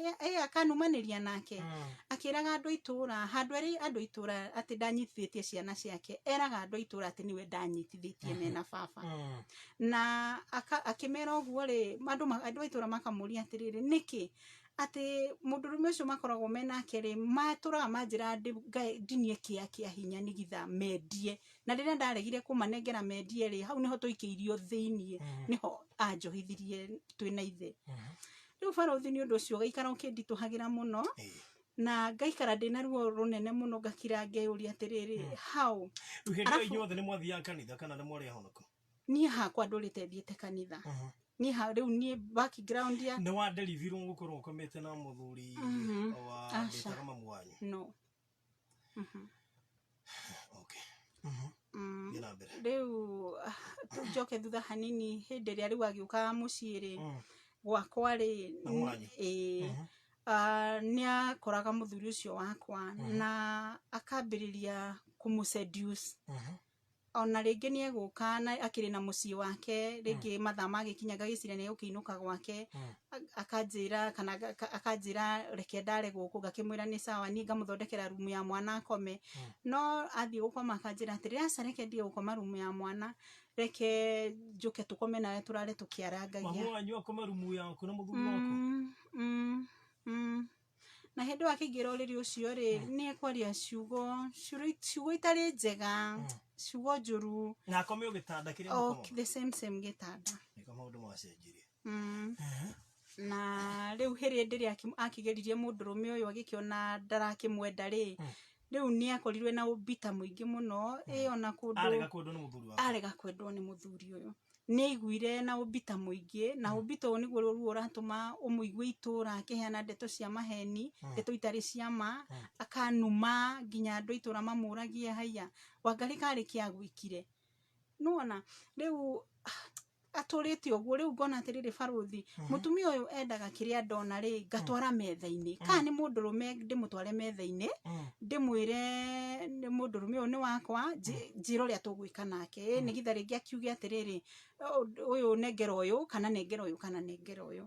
akanumanĩria nake, akĩraga andũ a itũũra, handũ erĩ andũ a itũũra atĩ ndanyitithĩtie ciana ciake, eraga andũ a itũũra atĩ nĩwe ndanyitithĩtie mena baba. Na akĩmera ũguo rĩ, andũ a itũũra makamũria atĩrĩrĩ, nĩkĩ atĩ mũndũrũme ũcio makoragwo menake rĩ, matũraga manjĩra ndinie kĩa kĩa hinya nĩgetha mendie, na rĩrĩa ndaregire kũmanengera mendie rĩ, hau nĩho tũikĩirio thĩiniĩ, nĩho anjohithirie twĩna ithe. Rĩu barũthi nĩ ũndũ ũcio ũgaikara ũkĩnditũhagĩra mũno, na ngaikara ndĩna ruo rũnene mũno, ngakira ngeyũria atĩrĩrĩ, how? Rĩu hĩndĩ ĩyo inyuothe nĩ mwathiaga kanitha kana nĩ mwarĩ ahonoku? Niĩ hakwa ndũrĩte thiĩte kanitha. Niĩ ha rĩu niĩ background ya Nĩ wanderibirwo gũkorwo ũkomete na mũthuri wa Aca. ndĩtaga mamu wanyu? No. Okay. Thiĩ na mbere. Rĩu njoke thutha hanini, hĩndĩ ĩrĩa rĩu agĩũkaga mũciĩ rĩ, gwakwa rĩ, Mamu wanyu? Ĩĩ. Nĩ akoraga mũthuri ũcio wakwa na akambĩrĩria kũmũ-seduce. Ona rĩngĩ nĩ egũka na akĩrĩ na mũciĩ wake, rĩngĩ mathaa magĩkinya ngagĩciria nĩ egũkĩinũka gwake, akanjĩra kana akanjĩra reke ndare gũkũ, ngakĩmwĩra nĩ sawa, niĩ ngamũthondekera rumu ya mwana akome. No athiĩ gũkoma akanjĩra atĩrĩ, aca reke ndige gũkoma rumu ya mwana, reke njũke tũkome nawe tũrare tũkĩarangagia. Mamu wanyu akome rumu yaku na mũthuri waku? Na hĩndĩ ĩyo akĩingĩra ũrĩrĩ ũcio rĩ, nĩ ekwaria ciugo itarĩ njega, ciugo njũru. Na akome o gĩtanda kĩrĩa O mũkomaga? the same same gĩtanda. Nĩko maũndũ macenjirie. Na rĩu hĩndĩ ĩrĩa akĩgeririe mũndũrũme ũyũ agĩkĩona ndarakĩmwenda rĩ, rĩu nĩ akorirwe na ũbita mũingĩ mũno, ĩ ona kũndũ Arega kwendwo nĩ mũthuri wake. Arega kwendwo nĩ mũthuri ũyũ. Nĩ aiguire na ũbita mũingĩ, na ũbita ũyũ nĩguo ruo ũratũma ũmũigue itũũra akĩheana ndeto cia maheni, ndeto itarĩ cia ma, akanuma nginya andũ a itũũra mamũragie haiya, Wangarĩ karĩ kĩ agwĩkire. Nĩwona rĩu Atũrĩte ũguo rĩu ngona atĩrĩrĩ barũthi, mũtumia ũyũ endaga kĩrĩa ndona rĩ ngatwara metha-inĩ, kana nĩ mũndũrũme ndĩmũtware metha-inĩ, ndĩmwĩre nĩ mũndũrũme ũyũ nĩ wakwa, njĩre ũrĩa tũgwĩka nake, nĩgetha rĩngĩ akiuge atĩrĩrĩ, ũyũ nengera ũyũ kana nengera ũyũ kana nengera ũyũ.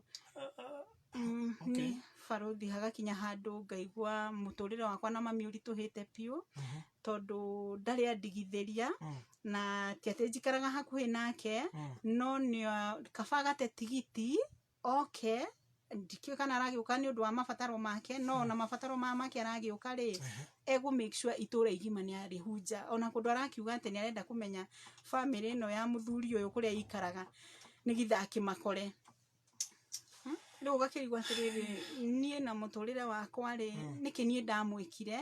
Okay. Nĩ barũthi hagakinya handũ ngaigua mũtũrĩre wakwa na mami ũritũhĩte biũ, tondũ ndarĩ andigithĩria, na ti atĩ njikaraga hakuhĩ nake, no nĩ kaba agate tigiti oke, ndikĩũĩ kana aragĩũka nĩ ũndũ wa mabataro make, no ona mabataro maya make aragĩũka rĩ, egũ make sure itũra igima nĩ arĩhunja, ona kũndũ arakiuga atĩ nĩ arenda kũmenya bamĩrĩ ĩno ya mũthuri ũyũ kũrĩa ikaraga nĩgetha akĩmakore. Rĩu ũgakĩrigwo atĩrĩrĩ, niĩ na mũtũrĩre wakwa rĩ, nĩkĩ niĩ ndamwĩkire?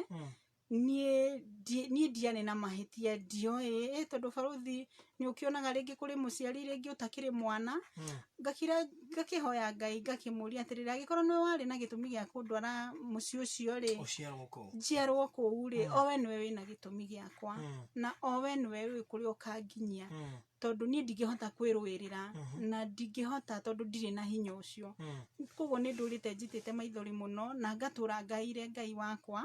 Niĩ ndiarĩ na mahĩtia, ndioĩ, tondũ barũthi nĩ ũkĩonaga rĩngĩ kũrĩ mũciari rĩngĩ ũtakĩrĩ mwana. Ngakira ngakĩhoya Ngai, ngakĩmũria atĩrĩrĩ, angĩkorwo nĩwe warĩ na gĩtũmi gĩa kũndwara mũciĩ ũcio rĩ, ũciarwo kũu, njiarwo kũu rĩ, o we nĩwe wĩna gĩtũmi gĩakwa, na o we nĩwe ũĩ kũrĩa ũkanginyia, tondũ niĩ ndingĩhota kwĩrũĩrĩra, na ndingĩhota tondũ ndirĩ na hinya ũcio. Koguo nĩ ndũrĩte njitĩte maithori mũno, na ngatũra ngaire Ngai wakwa,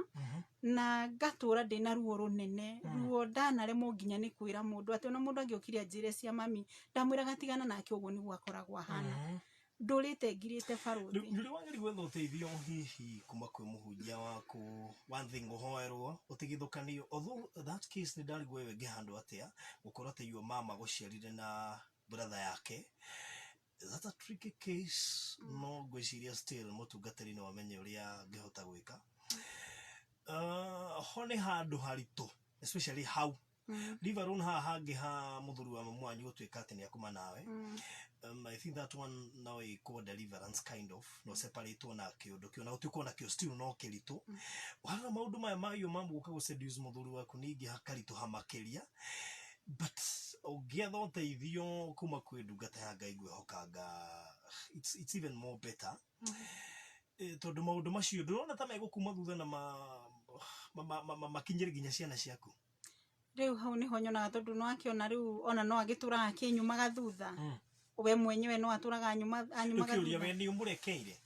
na ngatũra ndĩna ruo rũnene, ruo ndanaremwo nginya nĩ kwĩra mũndũ, atĩ ona mũndũ angĩokire anjĩre cia mami, ndamwĩraga tigana nake, ũguo nĩguo akoragwo ahana. Ndũrĩte ngirĩte barũthi. Nĩ ũrĩ wagĩrĩirwo gwetha ũteithio hihi kuma kwĩ mũhunjia waku, one thing ũhoerwo ũtigithũkanio, although that case nĩ ndarigwo ĩyo ĩngĩhandwo atĩa, gũkorwo atĩ your mama gũciarire na brother yake, that's a tricky case. No ngwĩciria still mũtungatĩri no amenye ũrĩa angĩhota gwĩka. Ho nĩ handũ haritũ, especially hau, leave alone haha hangĩ ha mũthuri wa mamu wanyu gũtuĩka atĩ nĩ akuma nawe. I think that one no ĩkwo deliverance kind of, no separate na kĩũndũ kĩu, na gũtuĩka ona kĩo still no kĩritũ. Warora maũndũ maya mayo ma gũka gũ seduce mũthuri waku ningĩ hakaritũha makĩria, but ũngĩetha ũteithio kuma kwĩ ndungata ya Ngai, ngwĩhoka it's even more better. Tondũ maũndũ macio ndũrona ta megũkuma thutha na makinyĩre nginya ciana ciaku. Rĩu hau nĩho nyonaga, tondũ no akĩona rĩu ona no agĩtũraga akĩnyumaga thutha, we mwenyewe no atũraga anyumaga Rĩu kĩũria, thutha. We nĩ ũmũrekeire?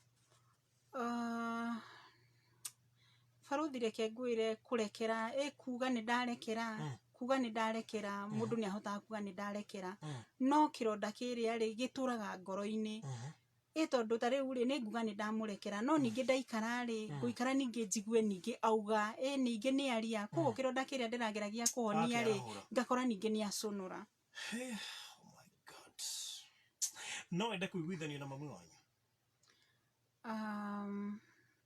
Barũthi, reke ngwĩre, kũrekera ĩ kuga nĩ ndarekera, kuga nĩ ndarekera, mũndũ nĩ ahotaga kuga nĩ ndarekera, no kĩronda kĩrĩa rĩ gĩtũraga ngoro-inĩ, ĩ tondũ ta rĩu rĩ, nĩ nguga nĩ ndamũrekera, no ningĩ ndaikara rĩ, ngũikara ningĩ njigue ningĩ auga ĩ ningĩ nĩ aria, koguo kĩronda kĩrĩa ndĩrageragia kũhonia rĩ, Akĩarahũra. Ngakora ningĩ nĩ acũnũra. Oh my God, no wende kũiguithanio na mami wanyu?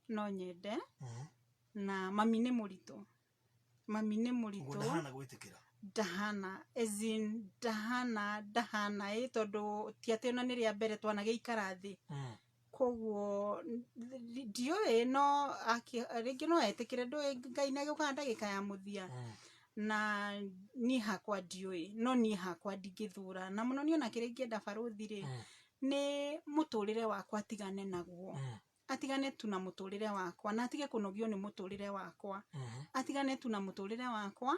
No nyende, na mami nĩ mũritũ, mami nĩ Ũguo mũritũ. Ndahana gwĩtĩkĩra. Ndahana, as in, ndahana, ndahana, ĩ tondũ ti atĩ ona nĩ rĩa mbere twanagĩikara thĩ, koguo ndiũĩ, no rĩngĩ no etĩkĩre, ndũĩ Ngai nĩ agĩũkaga ndagĩka ya mũthia. Na niĩ hakwa ndiũĩ, no niĩ hakwa ndingĩthura, na mũno niĩ ona kĩrĩa ingĩenda barũthi rĩ, nĩ mũtũrĩre wakwa atigane naguo, atigane tu na mũtũrĩre wakwa, na atige kũnogio nĩ mũtũrĩre wakwa, atigane tu na mũtũrĩre wakwa,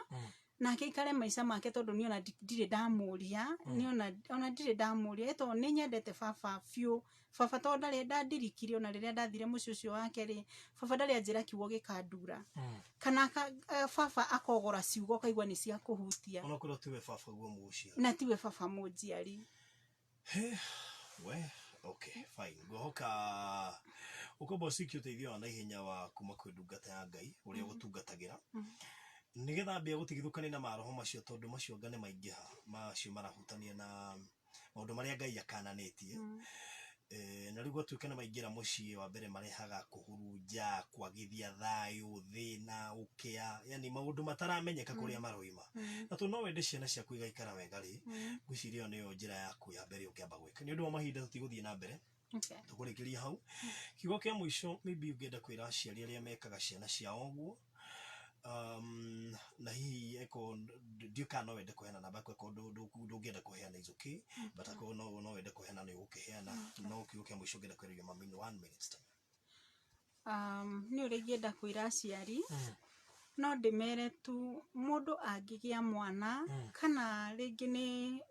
nake aikare maica make, tondũ niĩ ona ndirĩ ndamũria, niĩ ona ndirĩ ndamũria, ĩ tondũ nĩ nyendete baba biũ. Baba tondũ ndarĩ ndandirikire, ona rĩrĩa ndathire mũciĩ ũcio wake rĩ, baba ndarĩ anjĩra kiugo gĩkandura, kana baba akogora ciugo ũkaigua nĩ cia kũhutia. Onokorwo tiwe baba guo mũciari. Na tiwe baba mũnjiari. We okay, fine, ngũhoka ũkomba ũcikie ũteithio wa naihenya wa kuma kwĩ ndungata ya Ngai ũrĩa ũgũtungatagĩra, nĩgetha ambia gũtigithũkania na maroho macio, tondũ macio anga nĩ maingĩha, macio marahutania na maũndũ marĩa Ngai akananĩtie. Na rĩu gwatuĩka nĩ maingĩra mũciĩ, wa mbere marehaga kũhurunja, kwagithia thayũ, thĩna, ũkĩa, yani maũndũ mataramenyeka kũrĩa maroima. Na tondũ no wende ciana ciaku igaikara wega rĩ, ngwĩciria ĩyo nĩyo njĩra yaku ya mbere ũngĩamba gwĩka. Nĩ ũndũ wa mahinda tũtigũthiĩ na mbere, tũkũrĩkĩria hau. Kiugo kĩa mũico maybe ũngĩenda kwĩra aciari arĩa mekaga ciana ciao ũguo, na hihi eko ndiũĩ kana no wende kũheana namba yaku, eko ndũngĩenda kũheana is okay, but akorwo no wende kũheana nĩ ũgũkĩheana, no kiugo kĩa mũico ũngĩenda kwĩra mami in 1 minute time. Nĩ ũrĩa ingĩenda kwĩra aciari. No ndĩmere tu mũndũ angĩgĩa mwana kana rĩngĩ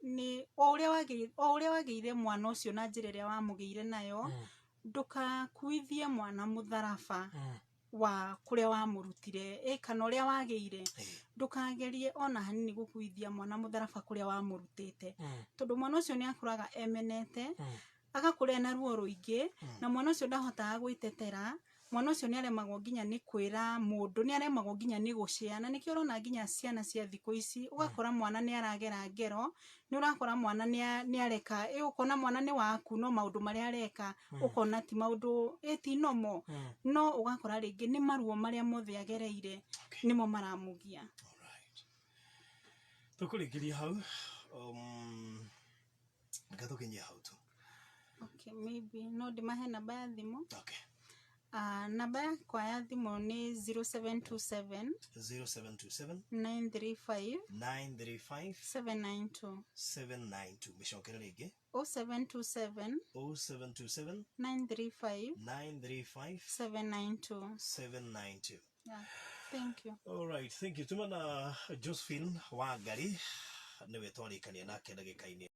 nĩ o ũrĩa wagĩire mwana ũcio na njĩra ĩrĩa wamũgĩire nayo, ndũkakuithie mwana mũtharaba wa kũrĩa wamũrutire kana ũrĩa wagĩire. Ndũkagerie ona hanini gũkuithia mwana mũtharaba kũrĩa wamũrutĩte, tondũ mwana ũcio nĩ akũraga emenete, agakũra ena ruo rũingĩ, na mwana ũcio ndahotaga gwĩtetera. Mwana ũcio nĩ aremagwo nginya nĩ kwĩra mũndũ, nĩ aremagwo nginya nĩ gũcea, na nĩkĩo ũrona nginya ciana cia thikũ ici ũgakora mwana nĩ aragera ngero, nĩ ũrakora mwana nĩ areka ũkona mwana nĩ waku, no maũndũ marĩa areka ũkona ti maũndũ ti nomo, no ũgakora rĩngĩ nĩ maruo marĩa mothe agereire nĩmo maramũgia. Tũkũrĩkĩria hau, reke tũkinyie hau tu. Okay, maybe no ndĩmahe namba ya thimũ. Okay. Namba yakwa ya thimũ nĩ 0727 0727 935 935 792. 792. Mĩcokere rĩngĩ. 0727 0727 935 935 792. 792. Yeah. Thank you. All right, thank you. Tuma na Josephine Wangari nĩwe twarĩkania nake ndagĩka-inĩ.